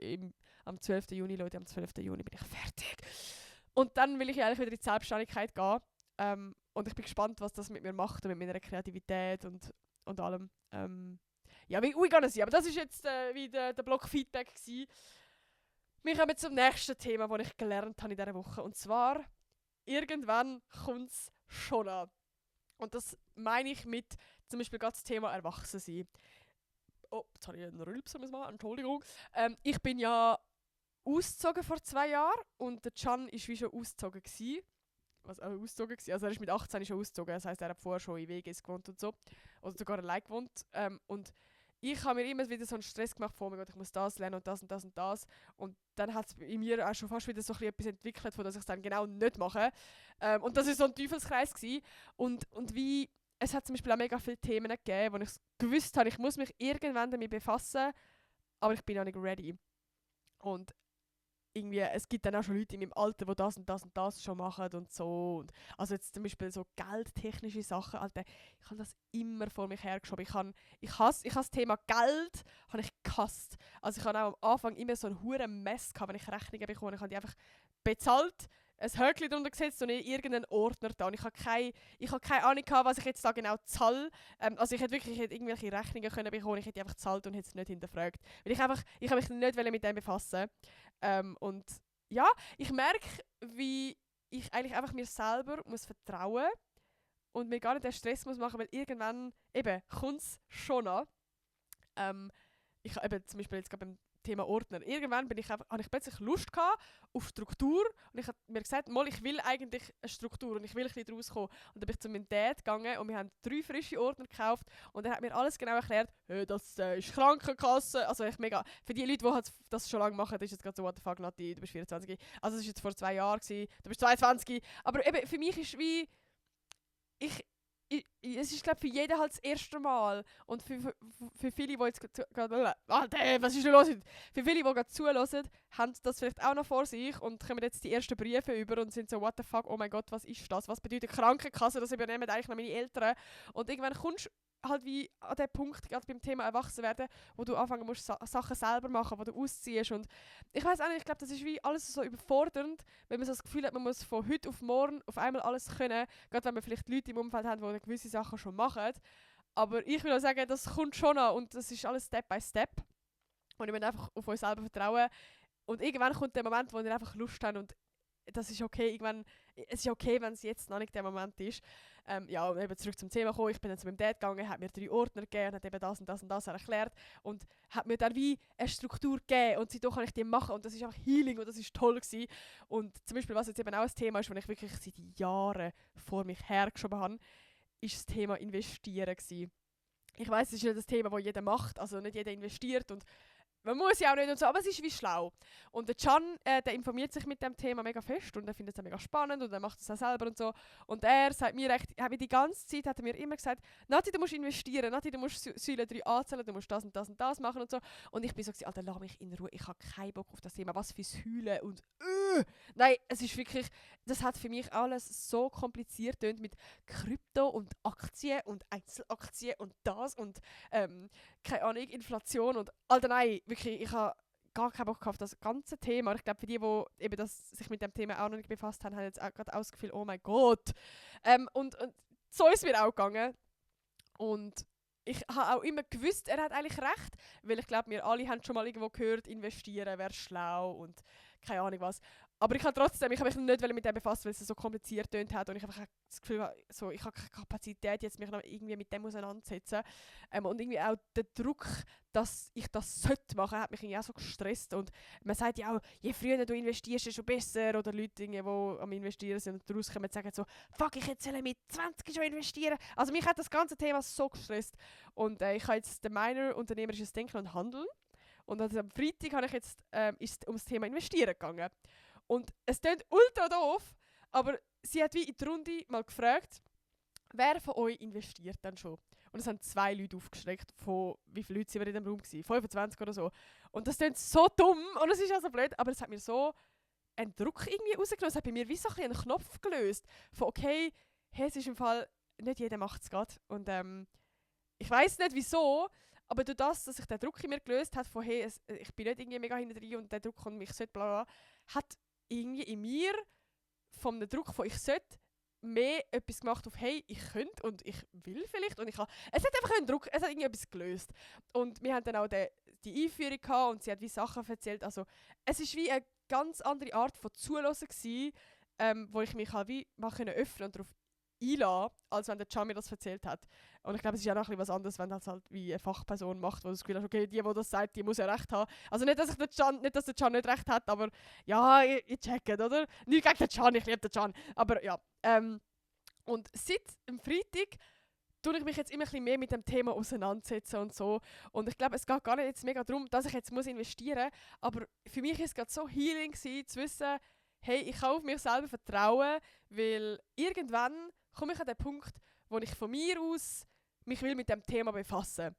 S1: am 12. Juni, Leute, am 12. Juni bin ich fertig. Und dann will ich ja eigentlich wieder in die Selbstständigkeit gehen. Und ich bin gespannt, was das mit mir macht und mit meiner Kreativität und allem. Ja, wie gonna see. Aber das war jetzt wie der Blog-Feedback gewesen. Wir kommen zum nächsten Thema, das ich gelernt habe in dieser Woche. Und zwar, irgendwann kommt es schon an. Und das meine ich mit zum Beispiel gerade das Thema Erwachsensein. Oh, jetzt habe ich einen Rülpser machen, Entschuldigung. Ich bin ja ausgezogen vor 2 Jahren und der Can war wie schon ausgezogen gewesen. Also ausgezogen gewesen. Also er ist mit 18 schon ausgezogen, das heisst, er hat vorher schon in WGs gewohnt und so. Oder sogar allein gewohnt. Und ich habe mir immer wieder so einen Stress gemacht, oh mein Gott, ich muss das lernen und das und das und das. Und dann hat es in mir auch schon fast wieder so etwas entwickelt, von das ich es dann genau nicht mache. Und das war so ein Teufelskreis gewesen. Und wie, es hat zum Beispiel auch mega viele Themen gegeben, wo ich gewusst habe, ich muss mich irgendwann damit befassen, aber ich bin noch nicht ready. Und irgendwie, es gibt dann auch schon Leute in meinem Alter, die das und das und das schon machen und so. Und also jetzt zum Beispiel so geldtechnische Sachen, Alter, ich habe das immer vor mich hergeschoben. Ich hasse das Thema Geld, habe ich gehasst. Also ich habe auch am Anfang immer so einen huren Mess gehabt, wenn ich Rechnungen bekomme. Ich habe die einfach bezahlt, ein Häkchen drunter gesetzt und in irgendeinen Ordner da. Und ich habe keine Ahnung gehabt, was ich jetzt da genau zahle. Also ich hätte irgendwelche Rechnungen können bekommen, ich hätte die einfach gezahlt und hätte es nicht hinterfragt. Weil ich habe mich nicht mit dem befassen. Und ja, ich merke, wie ich eigentlich einfach mir selber muss vertrauen und mir gar nicht den Stress muss machen, weil irgendwann eben kommt es schon an. Ich habe eben zum Beispiel jetzt gerade beim Thema Ordner. Irgendwann habe ich plötzlich Lust gehabt auf Struktur und ich habe mir gesagt, ich will eigentlich eine Struktur und ich will ein bisschen daraus kommen. Und dann bin ich zu meinem Dad gegangen und wir haben 3 frische Ordner gekauft und er hat mir alles genau erklärt, hey, das ist Krankenkasse. Also echt mega. Für die Leute, die halt das schon lange machen, ist jetzt gerade so, what the fuck, Nati, du bist 24. Also das war jetzt vor 2 Jahren, du bist 22. Aber eben, für mich ist wie, es ist glaube für jeden halt das erste Mal und für viele, die jetzt gerade was ist denn los? Für viele, die gerade zuhören, haben das vielleicht auch noch vor sich und kommen jetzt die ersten Briefe über und sind so, what the fuck, oh mein Gott, was ist das? Was bedeutet Krankenkasse? Das übernehmen eigentlich noch meine Eltern. Und irgendwann kommst du halt wie an den Punkt, gerade beim Thema Erwachsenwerden, wo du anfangen musst, Sachen selber machen, wo du ausziehst. Und ich weiß auch nicht, ich glaube, das ist wie alles so überfordernd, wenn man so das Gefühl hat, man muss von heute auf morgen auf einmal alles können, gerade wenn man vielleicht Leute im Umfeld hat, die gewisse Sachen schon machen. Aber ich will auch sagen, das kommt schon an und das ist alles Step by Step. Und ich will einfach auf euch selber vertrauen. Und irgendwann kommt der Moment, wo ihr einfach Lust habt und das ist okay, es ist okay, wenn es jetzt noch nicht der Moment ist. Ja, und eben zurück zum Thema gekommen. Ich bin dann zu meinem Dad gegangen, hat mir 3 Ordner gegeben und hat eben das und das und das erklärt und hat mir dann wie eine Struktur gegeben und seitdem kann ich die machen und das ist einfach Healing und das ist toll gewesen. Und zum Beispiel, was jetzt eben auch ein Thema ist, was ich wirklich seit Jahren vor mich hergeschoben habe, ist das Thema Investieren gewesen. Ich weiss, es ist nicht das Thema, das jeder macht, also nicht jeder investiert und man muss ja auch nicht und so, aber es ist wie schlau. Und der Can, der informiert sich mit dem Thema mega fest und er findet es auch mega spannend und er macht es auch selber und so. Und er sagt mir echt, die ganze Zeit hat er mir immer gesagt, Nati, du musst investieren, Nati, du musst Säule 3 anzählen, du musst das und das und das machen und so. Und ich bin so gesagt, Alter, lass mich in Ruhe, ich habe keinen Bock auf das Thema, was für Säulen und Nein, es ist wirklich, das hat für mich alles so kompliziert tönt mit Krypto und Aktien und Einzelaktien und das und keine Ahnung, Inflation und Alter, nein, wirklich, ich habe gar keinen Bock auf das ganze Thema. Ich glaube, für die eben sich mit dem Thema auch noch nicht befasst haben, haben jetzt auch gerade auch das Gefühl, oh mein Gott. Und so ist es mir auch gegangen. Und ich habe auch immer gewusst, er hat eigentlich recht, weil ich glaube, wir alle haben schon mal irgendwo gehört, investieren wäre schlau und keine Ahnung was. Aber ich habe mich nicht mit dem befasst, weil es so kompliziert tönt hat und ich einfach das Gefühl habe, so, ich habe keine Kapazität, jetzt mich noch irgendwie mit dem auseinanderzusetzen. Und irgendwie auch der Druck, dass ich das sollte machen, hat mich irgendwie auch so gestresst. Und man sagt ja auch, je früher du investierst, desto besser. Oder Leute, die am Investieren sind und daraus kommen und sagen so, fuck, ich hätte mit 20 schon investieren. Also mich hat das ganze Thema so gestresst. Und ich habe jetzt den Minor unternehmerisches Denken und Handeln. Und also am Freitag ist es ums Thema Investieren gegangen. Und es klingt ultra doof, aber sie hat wie in die Runde mal gefragt, wer von euch investiert dann schon? Und es haben 2 Leute aufgeschreckt, von wie viele Leute sind wir in dem Raum gewesen? 25 oder so. Und das klingt so dumm und es ist auch so blöd, aber es hat mir so einen Druck irgendwie rausgenommen. Es hat bei mir wie so ein einen Knopf gelöst, von okay, hey, es ist im Fall, nicht jeder macht es gerade. Und ich weiss nicht wieso, aber durch das, dass sich der Druck in mir gelöst hat, von hey, ich bin nicht irgendwie mega hinten drin und der Druck und mich sollte bla bla, hat irgendwie in mir von einem Druck von ich sollte mehr etwas gemacht auf hey, ich könnte und ich will vielleicht und ich habe... Es hat einfach einen Druck, es hat irgendwie etwas gelöst. Und wir haben dann auch die Einführung gehabt und sie hat wie Sachen erzählt. Also es war wie eine ganz andere Art von Zuhören gewesen, wo ich mich halt wie mal öffnen und darauf einlassen, als wenn der Can mir das erzählt hat. Und ich glaube, es ist ja noch ein bisschen was anderes, wenn das halt wie eine Fachperson macht, wo du das Gefühl hast, okay, die das sagt, die muss ja recht haben. Also nicht, dass der Can nicht recht hat, aber ja, ich checke, oder? Nicht gegen den Can, ich liebe den Can. Aber ja. Und seit dem Freitag tue ich mich jetzt immer ein bisschen mehr mit dem Thema auseinandersetzen und so. Und ich glaube, es geht gar nicht jetzt mega darum, dass ich jetzt investieren muss, aber für mich war es gerade so healing gewesen, zu wissen, hey, ich kann auf mich selber vertrauen, weil irgendwann komme ich an den Punkt, wo ich von mir aus mich will mit dem Thema befassen.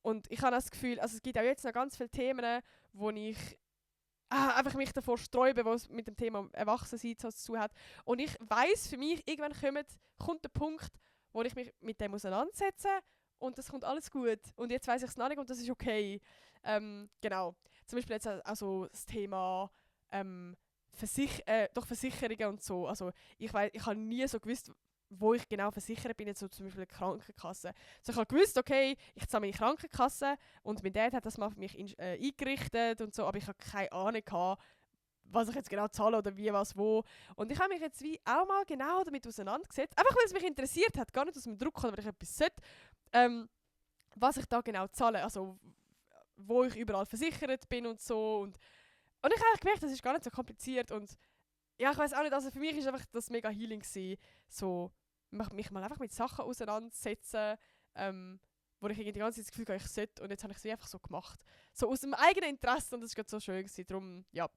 S1: Und ich habe das Gefühl, also es gibt auch jetzt noch ganz viele Themen, wo ich einfach mich davor sträube, was mit dem Thema Erwachsensein zu tun hat. Und ich weiss, für mich, irgendwann kommt der Punkt, wo ich mich mit dem auseinandersetze und das kommt alles gut. Und jetzt weiss ich es noch nicht und das ist okay. Genau. Zum Beispiel jetzt also das Thema Versicherungen und so. Also ich habe nie so gewusst, wo ich genau versichert bin, jetzt so zum Beispiel eine Krankenkasse. Also ich habe gewusst, okay, ich zahle meine Krankenkasse und mein Dad hat das mal für mich eingerichtet und so, aber ich habe keine Ahnung gehabt, was ich jetzt genau zahle oder wie, was, wo. Und ich habe mich jetzt wie auch mal genau damit auseinandergesetzt, einfach weil es mich interessiert hat, gar nicht aus dem Druck oder weil ich etwas sollte, was ich da genau zahle, also wo ich überall versichert bin und so. Und ich habe gemerkt, das ist gar nicht so kompliziert und ja, ich weiß auch nicht, also für mich ist einfach das mega healing gewesen, so mich mal einfach mit Sachen auseinandersetzen, wo ich irgendwie die ganze Zeit das Gefühl habe, ich sollte und jetzt habe ich es einfach so gemacht. So aus dem eigenen Interesse und das war gerade so schön gewesen, darum, ja.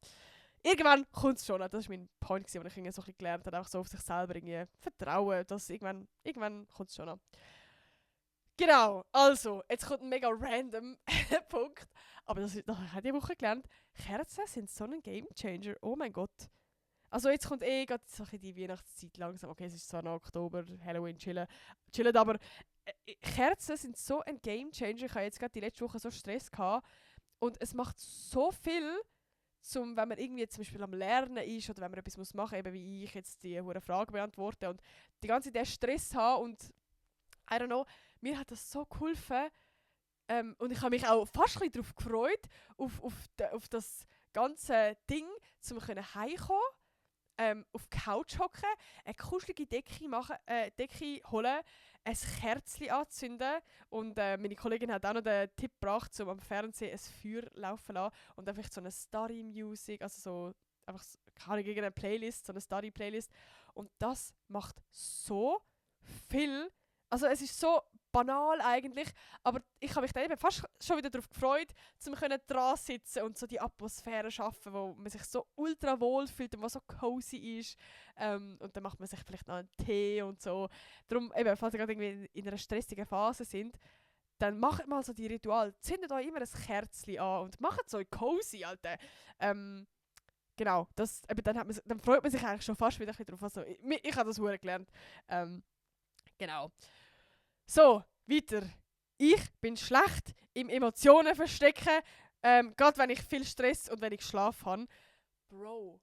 S1: Irgendwann kommt es schon, das war mein Point, den ich irgendwie so ein bisschen gelernt habe, auch so auf sich selber irgendwie vertrauen, dass irgendwann kommt es schon an. Genau, also, jetzt kommt ein mega random Punkt, aber das habe ich diese Woche gelernt. Kerzen sind so ein Gamechanger, oh mein Gott. Also jetzt kommt gerade so die Weihnachtszeit langsam. Okay, es ist zwar noch Oktober, Halloween, chillen, aber Kerzen sind so ein Gamechanger. Ich hatte jetzt gerade die letzte Woche so Stress gehabt und es macht so viel, wenn man irgendwie zum Beispiel am Lernen ist oder wenn man etwas machen muss, eben wie ich jetzt die Frage beantworte und die ganze Zeit Stress haben und I don't know, mir hat das so geholfen und ich habe mich auch fast ein bisschen darauf gefreut, auf das ganze Ding, um heimkommen. Auf die Couch hocken, eine kuschelige Decke holen, ein Kerzchen anzünden und meine Kollegin hat auch noch den Tipp gebracht, um am Fernsehen ein Feuer laufen zu lassen und einfach so eine Study-Music, also so einfach eine Playlist, so eine Study-Playlist und das macht so viel. Also es ist so banal eigentlich, aber ich habe mich da eben fast schon wieder darauf gefreut, dran sitzen und so die Atmosphäre schaffen, wo man sich so ultra wohl fühlt und was so cozy ist. Und dann macht man sich vielleicht noch einen Tee und so. Darum, eben, falls ihr gerade irgendwie in einer stressigen Phase sind, dann macht mal so die Ritual. Zündet euch immer ein Kerzchen an und macht so cozy, Alter. Genau, dann freut man sich eigentlich schon fast wieder ein bisschen drauf. Also, ich habe das verdammt gelernt. Genau. So, weiter. Ich bin schlecht im Emotionen verstecken, gerade wenn ich viel Stress und wenn ich Schlaf habe. Bro,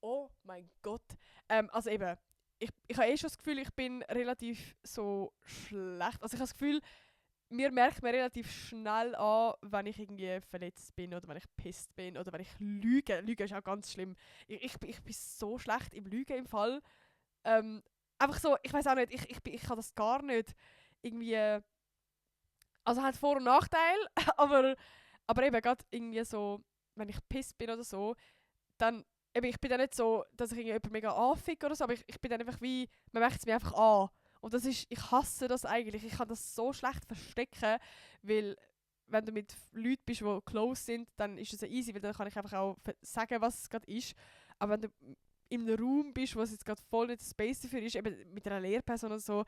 S1: oh mein Gott. Also eben, ich habe schon das Gefühl, ich bin relativ so schlecht. Also ich habe das Gefühl, mir merkt man relativ schnell an, wenn ich irgendwie verletzt bin oder wenn ich pisst bin oder wenn ich lüge. Lügen ist auch ganz schlimm. Ich bin so schlecht im Lügen im Fall. Einfach so, ich weiß auch nicht, ich kann das gar nicht irgendwie, also hat Vor- und Nachteil, aber eben gerade irgendwie so, wenn ich pisst bin oder so, dann, eben ich bin dann nicht so, dass ich jemanden mega anficke oder so, aber ich bin dann einfach wie, man merkt es mir einfach an. Und das ist, ich hasse das eigentlich, ich kann das so schlecht verstecken, weil wenn du mit Leuten bist, die close sind, dann ist es ja easy, weil dann kann ich einfach auch sagen, was es gerade ist. Aber wenn du in einem Raum bist, wo es jetzt gerade voll nicht Space dafür ist, eben mit einer Lehrperson oder so,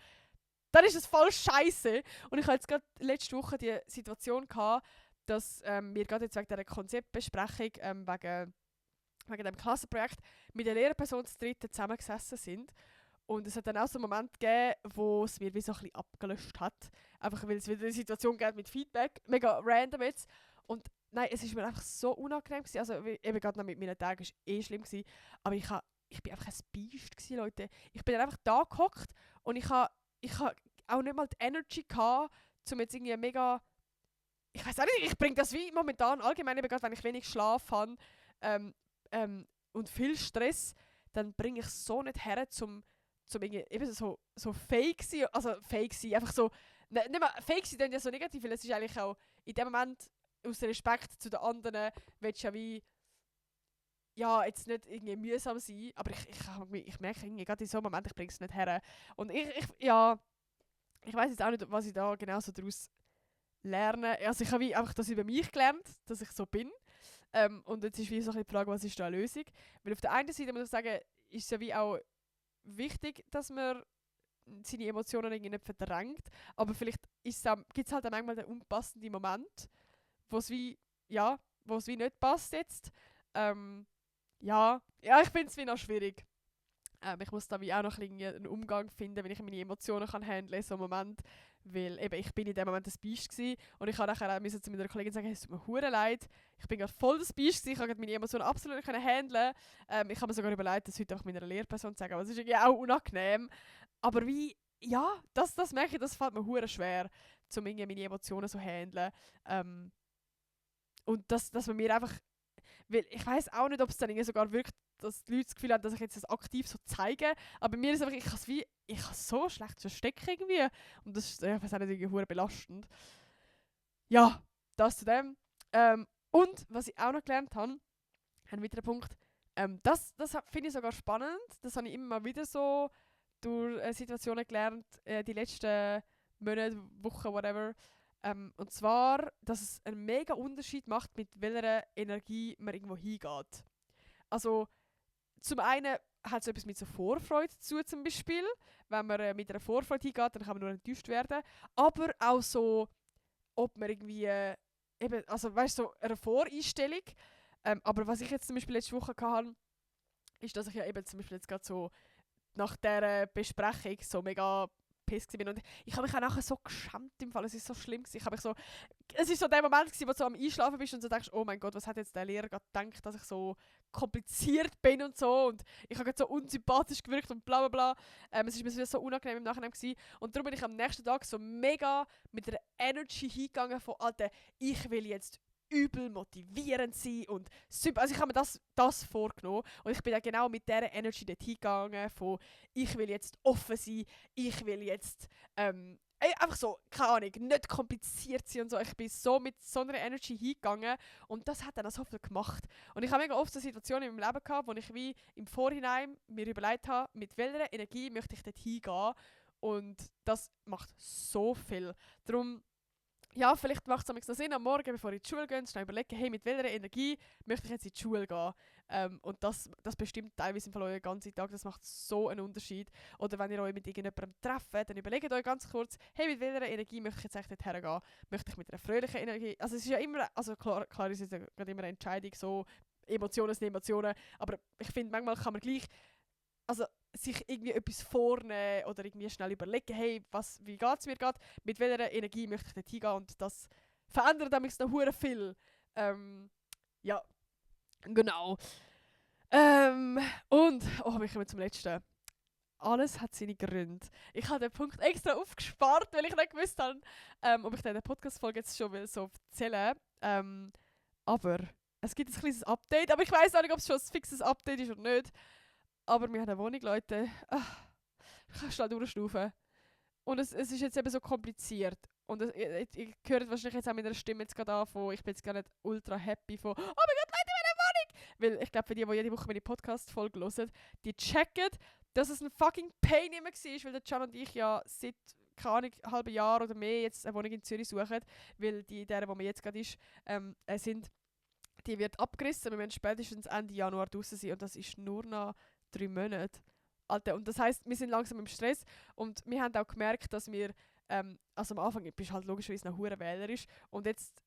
S1: dann ist es voll scheiße. Und ich hatte jetzt gerade letzte Woche die Situation gehabt, dass wir gerade jetzt wegen dieser Konzeptbesprechung wegen dem Klassenprojekt mit der Lehrperson zu dritten zusammengesessen sind. Und es hat dann auch so einen Moment gegeben, wo es mir wie so ein bisschen abgelöscht hat. Einfach weil es wieder eine Situation gab mit Feedback. Mega random jetzt. Und nein, es war mir einfach so unangenehm gewesen. Also eben gerade noch mit meinen Tagen war schlimm gewesen. Aber ich habe ich bin einfach ein Biest gewesen, Leute. Ich bin dann einfach da gehockt und ich ha auch nicht mal die Energy gehabt, um jetzt irgendwie mega, ich weiß auch nicht, ich bringe das wie momentan allgemein, eben gerade wenn ich wenig Schlaf habe und viel Stress, dann bringe ich so nicht her, zum irgendwie eben so fake sein, also fake sein, einfach so, nicht mal, fake sein klingt ja so negativ, weil es ist eigentlich auch in dem Moment aus Respekt zu den anderen, willst du ja wie, ja, jetzt nicht irgendwie mühsam sein, aber ich merke irgendwie gerade in so einem Moment, ich bringe es nicht her. Und ja, ich weiß jetzt auch nicht, was ich da genau so daraus lerne. Also ich habe wie einfach das über mich gelernt, dass ich so bin. Und jetzt ist wie so ein bisschen die Frage, was ist da eine Lösung? Weil auf der einen Seite muss ich sagen, ist es ja wie auch wichtig, dass man seine Emotionen irgendwie nicht verdrängt. Aber vielleicht gibt es halt auch manchmal den unpassenden Moment, wo es wie, ja, wo es wie nicht passt jetzt. Ja, ich finde es wie noch schwierig. Ich muss da wie auch noch einen Umgang finden, wenn ich meine Emotionen kann handeln in so einem Moment. Weil eben, ich bin in dem Moment das Biest gewesen und ich habe nachher auch zu meiner Kollegin sagen, hey, es tut mir hure leid, ich bin gerade voll das Biest gewesen, ich konnte meine Emotionen absolut nicht handeln. Ich habe mir sogar überlegt, das heute auch meiner Lehrperson zu sagen, aber es ist irgendwie auch unangenehm. Aber wie, ja, das merke ich, das fällt mir hure schwer, um irgendwie meine Emotionen so handeln. Und dass man mir einfach, weil ich weiß auch nicht, ob es dann irgendwie sogar wirkt, dass die Leute das Gefühl haben, dass ich jetzt das aktiv so zeige. Aber bei mir ist es einfach, ich kann so schlecht verstecken irgendwie. Und das ist, ich weiß auch nicht, irgendwie hure belastend. Ja, das zu dem. Und was ich auch noch gelernt habe, ein weiterer Punkt, das finde ich sogar spannend. Das habe ich immer mal wieder so durch Situationen gelernt, die letzten Monate, Wochen, whatever. Und zwar, dass es einen mega Unterschied macht, mit welcher Energie man irgendwo hingeht. Also, zum einen hat es etwas mit so Vorfreude zu zum Beispiel. Wenn man mit einer Vorfreude hingeht, dann kann man nur enttäuscht werden. Aber auch so, ob man irgendwie, eben, also weißt du, so eine Voreinstellung. Aber was ich jetzt zum Beispiel letzte Woche hatte, ist, dass ich ja eben zum Beispiel jetzt gerade so nach dieser Besprechung so mega piss bin. Und ich habe mich auch nachher so geschämt im Fall. Es ist so schlimm gewesen. Es ist so der Moment gewesen, wo du so am Einschlafen bist und so denkst, oh mein Gott, was hat jetzt der Lehrer gerade gedacht, dass ich so kompliziert bin und so. Und ich habe so unsympathisch gewirkt und bla bla bla. Es ist mir so unangenehm im Nachhinein gewesen. Und darum bin ich am nächsten Tag so mega mit der Energy hingegangen von, Alter, ich will jetzt übel motivierend sein und super. Also ich habe mir das vorgenommen und ich bin dann genau mit dieser Energy dort hingegangen von ich will jetzt offen sein, ich will jetzt einfach so, keine Ahnung, nicht kompliziert sein und so. Ich bin so mit so einer Energy hingegangen und das hat dann auch so viel gemacht. Und ich habe mega oft so Situationen in meinem Leben gehabt, wo ich wie im Vorhinein mir überlegt habe, mit welcher Energie möchte ich dort hingehen und das macht so viel. Darum ja, vielleicht macht es noch Sinn, am Morgen, bevor ich in die Schule gehe, schnell überlegen, hey, mit welcher Energie möchte ich jetzt in die Schule gehen. Und das bestimmt teilweise im Fall euren ganzen Tag, das macht so einen Unterschied. Oder wenn ihr euch mit irgendjemandem trefft, dann überlegt euch ganz kurz, hey, mit welcher Energie möchte ich jetzt echt dorthin gehen? Möchte ich mit einer fröhlichen Energie, also es ist ja immer, also klar ist es ja gerade immer eine Entscheidung, so Emotionen sind Emotionen, aber ich finde, manchmal kann man gleich, also sich irgendwie etwas vornehmen oder irgendwie schnell überlegen, hey, wie geht es mir gerade, mit welcher Energie möchte ich dort hingehen und das verändert nämlich noch hure viel. Ja, genau. Und, wir kommen zum letzten. Alles hat seine Gründe. Ich habe den Punkt extra aufgespart, weil ich nicht gewusst habe, ob ich in der Podcast-Folge jetzt schon will so erzählen will. Aber es gibt ein kleines Update, aber ich weiß auch nicht, ob es schon ein fixes Update ist oder nicht. Aber wir haben eine Wohnung, Leute. Ich kann schnell durchschnaufen. Und es ist jetzt eben so kompliziert. Und ihr hört wahrscheinlich jetzt auch mit der Stimme jetzt gerade an, von, ich bin jetzt gar nicht ultra happy von, oh mein Gott, Leute, wir haben eine Wohnung! Weil ich glaube, für die jede Woche meine Podcast-Folge hören, die checken, dass es ein fucking Pain immer war, weil der Can und ich ja seit, keine Ahnung, einem halben Jahr oder mehr jetzt eine Wohnung in Zürich suchen, weil der, wo man jetzt gerade ist, die wird abgerissen. Wir werden spätestens Ende Januar draußen sein und das ist nur noch 3 Monate. Alter, und das heisst, wir sind langsam im Stress und wir haben auch gemerkt, dass wir, also am Anfang bist du halt logischerweise noch hure wählerisch und jetzt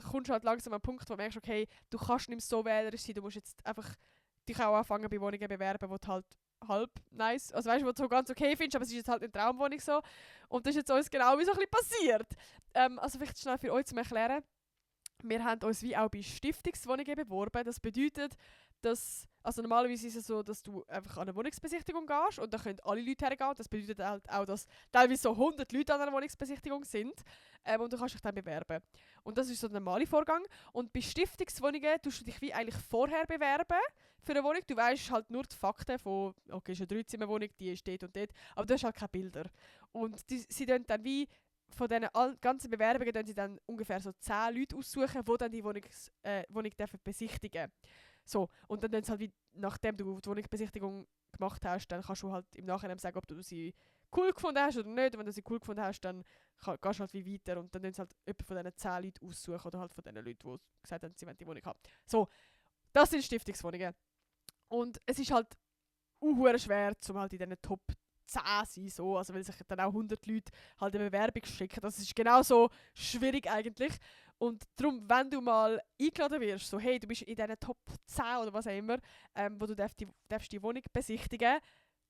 S1: kommst du halt langsam an einen Punkt, wo du merkst, okay, du kannst nicht mehr so wählerisch sein, du musst jetzt einfach dich auch anfangen bei Wohnungen bewerben, wo du halt halb nice, also weißt du, wo du so ganz okay findest, aber es ist jetzt halt eine Traumwohnung so und das ist jetzt uns genau wie so ein bisschen passiert. Also vielleicht schnell für euch zum Erklären. Wir haben uns wie auch bei Stiftungswohnungen beworben. Das bedeutet, dass, also normalerweise ist es so, dass du einfach an eine Wohnungsbesichtigung gehst und da können alle Leute hergehen. Das bedeutet halt auch, dass teilweise so 100 Leute an einer Wohnungsbesichtigung sind und du kannst dich dann bewerben. Und das ist so der normale Vorgang. Und bei Stiftungswohnungen tust du dich wie eigentlich vorher bewerben für eine Wohnung. Du weißt halt nur die Fakten von, okay, ist eine Dreizimmerwohnung, die steht und dort, aber du hast halt keine Bilder. Und sie dann wie von diesen ganzen Bewerbungen dann sie dann ungefähr so 10 Leute aussuchen, die dann die Wohnung dürfen besichtigen. So, und dann halt wie, nachdem du die Wohnungsbesichtigung gemacht hast, dann kannst du halt im Nachhinein sagen, ob du sie cool gefunden hast oder nicht. Und wenn du sie cool gefunden hast, dann gehst du halt wie weiter und dann dann halt jemand von diesen 10 Leuten aussuchen oder halt von den Leuten, die gesagt haben, sie wollen die Wohnung haben. So, das sind Stiftungswohnungen. Und es ist halt schwer, um halt in diesen Top 10 sein, so, also weil sich dann auch 100 Leute halt eine Bewerbung schicken. Das ist genauso schwierig eigentlich. Und darum, wenn du mal eingeladen wirst, so hey, du bist in diesen Top 10 oder was auch immer, wo du darfst die Wohnung besichtigen,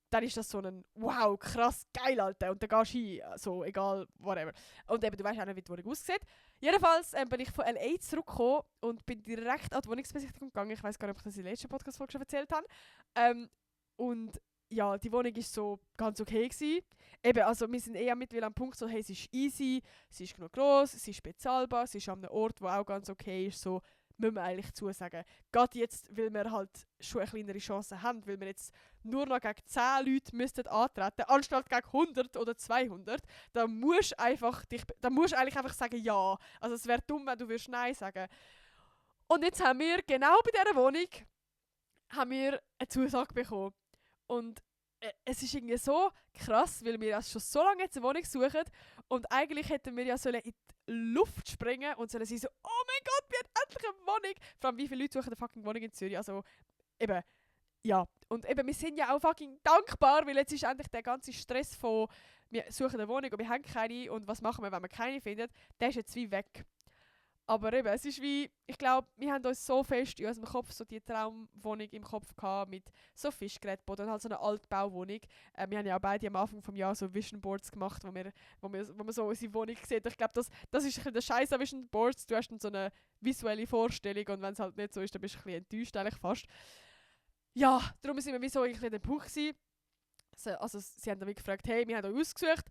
S1: dann ist das so ein wow, krass, geil, Alter. Und dann gehst du hin, so, egal, whatever. Und eben, du weißt auch nicht, wie die Wohnung aussieht. Jedenfalls bin ich von L.A. zurückgekommen und bin direkt an die Wohnungsbesichtigung gegangen. Ich weiß gar nicht, ob ich das in der letzten Podcast-Folge schon erzählt habe. Und ja, die Wohnung war so ganz okay gewesen. Eben, also wir sind eher mittlerweile am Punkt so, hey, sie ist easy, sie ist genug gross, sie ist bezahlbar, sie ist an einem Ort, wo auch ganz okay ist, so müssen wir eigentlich zusagen. Gerade jetzt, weil wir halt schon eine kleinere Chance haben, weil wir jetzt nur noch gegen 10 Leute müssten antreten, anstatt gegen 100 oder 200, dann musst du eigentlich einfach sagen ja. Also es wäre dumm, wenn du Nein sagen. Und jetzt haben wir genau bei dieser Wohnung eine Zusage bekommen. Und es ist irgendwie so krass, weil wir schon so lange jetzt eine Wohnung suchen und eigentlich hätten wir ja sollen in die Luft springen und sollen sagen so, oh mein Gott, wir haben endlich eine Wohnung. Vor allem, wie viele Leute suchen eine fucking Wohnung in Zürich? Also eben, ja. Und eben, wir sind ja auch fucking dankbar, weil jetzt ist endlich der ganze Stress von, wir suchen eine Wohnung und wir haben keine und was machen wir, wenn wir keine finden, der ist jetzt wie weg. Aber eben, es ist wie, ich glaube, wir haben uns so fest in unserem Kopf so die Traumwohnung im Kopf gehabt mit so Fischgrätboden und halt so eine Altbauwohnung. Wir haben ja auch beide am Anfang des Jahres so Vision Boards gemacht, wo man so unsere Wohnung sieht. Ich glaube, das ist ein bisschen der Scheiß an Vision Boards. Du hast dann so eine visuelle Vorstellung und wenn es halt nicht so ist, dann bist du ein bisschen enttäuscht eigentlich fast. Ja, darum sind wir wie so ein bisschen an dem Punkt gewesen. Also sie haben dann gefragt, hey, wir haben euch ausgesucht,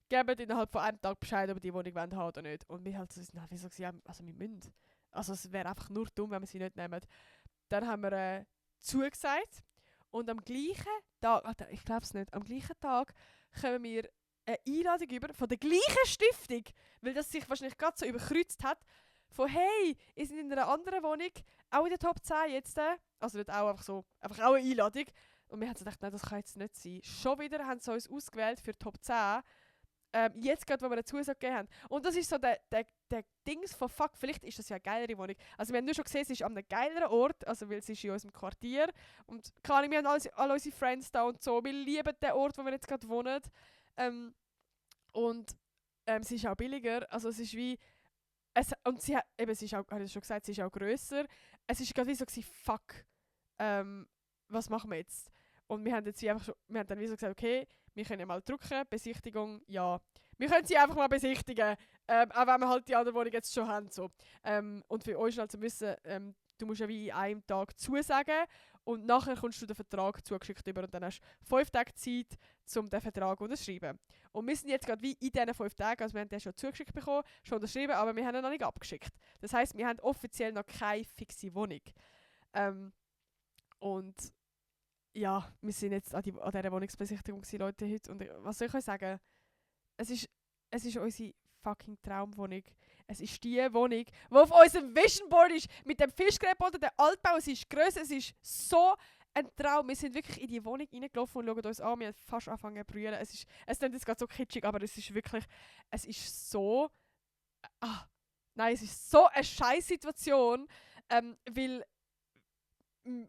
S1: geben innerhalb von einem Tag Bescheid, ob die Wohnung haben oder nicht. Und wir halt so, wieso ja, also wir müssen. Also es wäre einfach nur dumm, wenn wir sie nicht nehmen. Dann haben wir zugesagt und am gleichen Tag, Alter, ich glaube es nicht, am gleichen Tag kommen wir eine Einladung über von der gleichen Stiftung, weil das sich wahrscheinlich gerade so überkreuzt hat, von hey, ihr seid in einer anderen Wohnung, auch in der Top 10 jetzt, also nicht auch einfach so, einfach auch eine Einladung. Und wir haben so gedacht, nein, das kann jetzt nicht sein. Schon wieder haben sie uns ausgewählt für Top 10, jetzt gerade, wo wir eine Zusage gegeben haben. Und das ist so der Dings von fuck, vielleicht ist das ja eine geilere Wohnung. Also wir haben nur schon gesehen, es ist an einem geileren Ort, also weil es ist in unserem Quartier. Und wir haben alle unsere Friends da und so. Wir lieben den Ort, wo wir jetzt gerade wohnen. Und es ist auch billiger. Also es ist wie... und sie hat, eben, es ist auch, habe ich schon gesagt, sie ist auch grösser. Es ist gerade wie so gewesen, fuck, was machen wir jetzt? Und wir haben, wir haben dann wie so gesagt, okay, wir können ja mal drücken, Besichtigung, ja. Wir können sie einfach mal besichtigen, auch wenn wir halt die andere Wohnung jetzt schon haben. So. Und für euch halt zu wissen, du musst ja wie in einem Tag zusagen und nachher kommst du den Vertrag zugeschickt über und dann hast du 5 Tage Zeit, um den Vertrag zu unterschreiben. Und wir sind jetzt gerade wie in diesen 5 Tagen, also wir haben den schon zugeschickt bekommen, schon unterschrieben, aber wir haben ihn noch nicht abgeschickt. Das heisst, wir haben offiziell noch keine fixe Wohnung. Und ja, wir sind jetzt an dieser Wohnungsbesichtigung Leute heute. Und was soll ich euch sagen? Es ist unsere fucking Traumwohnung. Es ist die Wohnung, die auf unserem Vision Board ist, mit dem Fischgrätboden, der Altbau. Es ist grösser, es ist so ein Traum. Wir sind wirklich in die Wohnung reingelaufen und schauen uns an. Wir haben fast angefangen zu brüllen. Es klingt jetzt gerade so kitschig, aber es ist wirklich, es ist so, nein, es ist so eine Scheiß-Situation, weil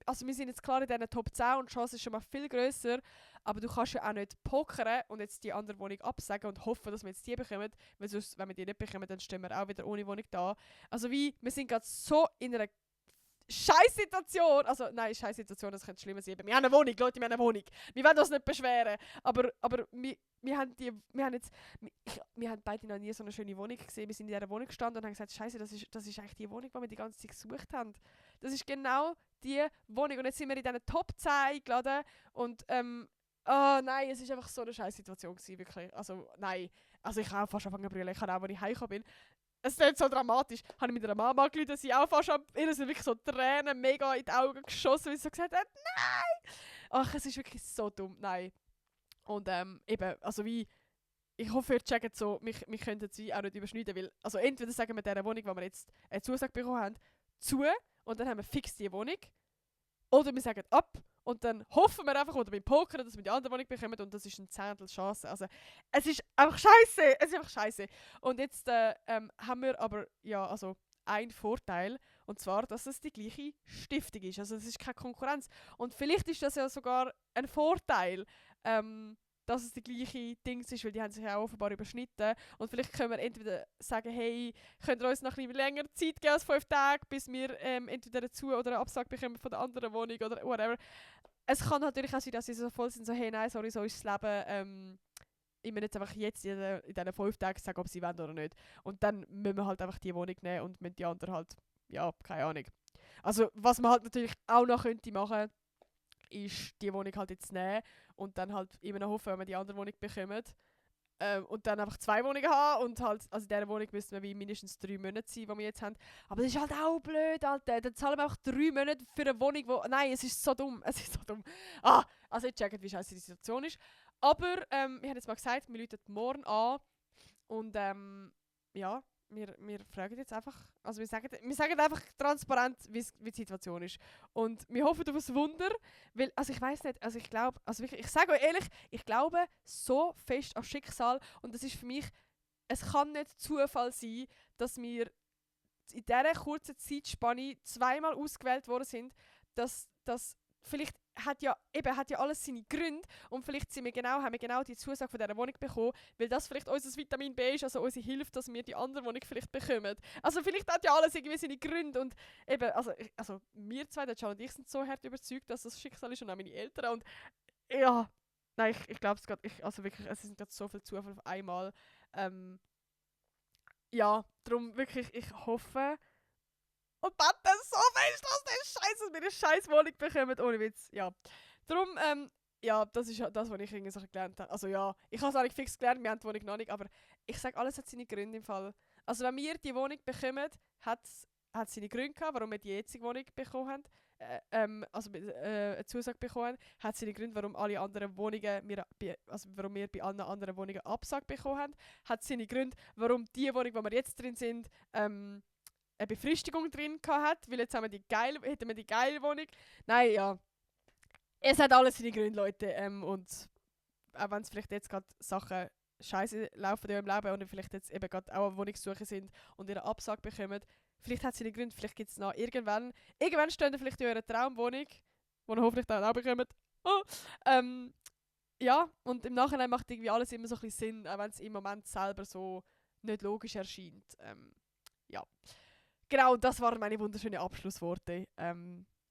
S1: also wir sind jetzt klar in diesen Top 10 und die Chance ist schon mal viel grösser, aber du kannst ja auch nicht pokern und jetzt die andere Wohnung absagen und hoffen, dass wir jetzt die bekommen, weil sonst, wenn wir die nicht bekommen, dann stehen wir auch wieder ohne Wohnung da. Also wir sind gerade so in einer Scheiß-Situation, also nein, Scheiß-Situation, das könnte schlimmer sein. Wir haben eine Wohnung, Leute, wir haben eine Wohnung. Wir wollen uns nicht beschweren, aber wir haben beide noch nie so eine schöne Wohnung gesehen. Wir sind in dieser Wohnung gestanden und haben gesagt, Scheiße, das ist eigentlich die Wohnung, die wir die ganze Zeit gesucht haben. Das ist genau die Wohnung. Und jetzt sind wir in diesen Top 10 eingeladen und nein, es war einfach so eine scheiß Situation gewesen, wirklich. Also nein, also ich habe auch fast angefangen zu brüllen. Ich habe auch, als ich heimgekommen bin, es ist nicht so dramatisch, habe ich mit einer Mama geredet, sie auch fast ihr sind wirklich so Tränen mega in die Augen geschossen, weil sie so gesagt hat, nein! Ach, es ist wirklich so dumm, nein. Und eben, also wie, ich hoffe, ihr checkt so, wir können jetzt wie auch nicht überschneiden, weil, also entweder sagen wir dieser Wohnung, wo wir jetzt eine Zusage bekommen haben, zu und dann haben wir fix die Wohnung, oder wir sagen ab und dann hoffen wir einfach, oder beim Pokern, dass wir die andere Wohnung bekommen und das ist ein Zehntel Chance. Also es ist einfach scheiße, es ist einfach scheiße. Und jetzt haben wir aber, ja, also einen Vorteil, und zwar, dass es die gleiche Stiftung ist. Also es ist keine Konkurrenz. Und vielleicht ist das ja sogar ein Vorteil, dass es die gleiche Dings ist, weil die haben sich ja offenbar überschnitten. Und vielleicht können wir entweder sagen, hey, könnt ihr uns noch ein bisschen länger Zeit geben als 5 Tage, bis wir entweder dazu oder eine Absage bekommen von der anderen Wohnung oder whatever. Es kann natürlich auch sein, dass sie so voll sind, so hey, nein, sorry, so ist das Leben. Ich muss jetzt einfach jetzt in diesen 5 Tagen sagen, ob sie wollen oder nicht. Und dann müssen wir halt einfach die Wohnung nehmen und müssen die anderen halt, ja, keine Ahnung. Also was man halt natürlich auch noch könnte machen, ist die Wohnung halt jetzt nehmen und dann halt immer noch hoffen, wenn wir die andere Wohnung bekommen. Und dann einfach 2 Wohnungen haben und halt, also in dieser Wohnung müssten wir wie mindestens 3 Monate sein, die wir jetzt haben. Aber das ist halt auch blöd, Alter. Dann zahlen wir einfach 3 Monate für eine Wohnung, wo... Nein, es ist so dumm, es ist so dumm. Also ich checke, wie scheiße die Situation ist. Aber wir haben jetzt mal gesagt, wir rufen morgen an und ja, wir fragen jetzt einfach, also wir sagen einfach transparent, wie die Situation ist. Und wir hoffen auf ein Wunder, weil, also ich weiss nicht, also ich glaube, also wirklich, ich sage euch ehrlich, ich glaube so fest an Schicksal und das ist für mich, es kann nicht Zufall sein, dass wir in dieser kurzen Zeitspanne 2-mal ausgewählt worden sind, dass vielleicht hat ja alles seine Gründe und vielleicht haben wir genau die Zusage von dieser Wohnung bekommen, weil das vielleicht unser Vitamin B ist, also unsere Hilfe, dass wir die andere Wohnung vielleicht bekommen. Also vielleicht hat ja alles irgendwie seine Gründe und eben, also wir zwei, der Can und ich, sind so hart überzeugt, dass das Schicksal ist und auch meine Eltern und ja, nein, ich glaube es gerade, also wirklich, es sind gerade so viele Zufälle auf einmal. Ja, darum wirklich, ich hoffe und bete so fest, dass wir eine scheiß Wohnung bekommen, ohne Witz. Ja. Darum, ja, das ist das, was ich irgendwie so gelernt habe. Also ja, ich habe es eigentlich fix gelernt, wir haben die Wohnung noch nicht, aber ich sage, alles hat seine Gründe im Fall. Also wenn wir die Wohnung bekommen, hat es seine Gründe gehabt, warum wir die jetzige Wohnung bekommen haben. Eine Zusage bekommen haben, hat seine Gründe, warum alle anderen Wohnungen, warum wir bei allen anderen Wohnungen Absage bekommen haben, hat seine Gründe, warum die Wohnung, wo wir jetzt drin sind, eine Befristigung drin hat, weil jetzt hätten wir die geile Wohnung. Nein, ja. Es hat alles seine Gründe, Leute. Und auch wenn es vielleicht jetzt gerade Sachen scheiße laufen in eurem Leben und ihr vielleicht jetzt eben gerade auch eine Wohnungssuche sind und ihr eine Absage bekommt, vielleicht hat es seine Gründe, vielleicht gibt es noch irgendwann steht ihr vielleicht in eurer Traumwohnung, die ihr hoffentlich dann auch bekommt. Ja, und im Nachhinein macht irgendwie alles immer so ein bisschen Sinn, auch wenn es im Moment selber so nicht logisch erscheint. Ja. Genau, das waren meine wunderschönen Abschlussworte.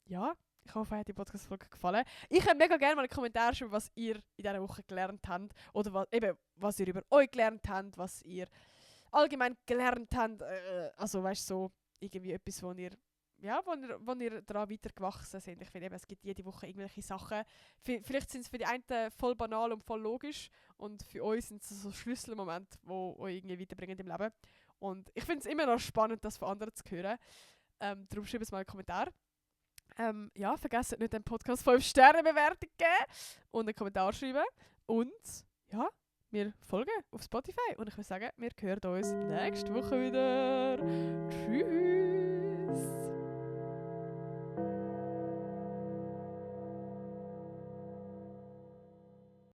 S1: Ja, ich hoffe, euch hat die Podcast-Folge gefallen. Ich würde mega gerne mal in den Kommentaren schreiben, was ihr in dieser Woche gelernt habt. Oder was ihr über euch gelernt habt, was ihr allgemein gelernt habt. Also weißt du, so irgendwie etwas, wo ihr daran weiter gewachsen seid. Ich finde, es gibt jede Woche irgendwelche Sachen. Vielleicht sind es für die einen voll banal und voll logisch. Und für uns sind es so Schlüsselmomente, die euch irgendwie weiterbringen im Leben. Und ich finde es immer noch spannend, das von anderen zu hören. Darum schreibt es mal in den Kommentar. Ja, vergesst nicht, den Podcast 5 Sterne Bewertung geben und einen Kommentar schreiben. Und ja, wir folgen auf Spotify. Und ich würde sagen, wir hören uns nächste Woche wieder. Tschüss.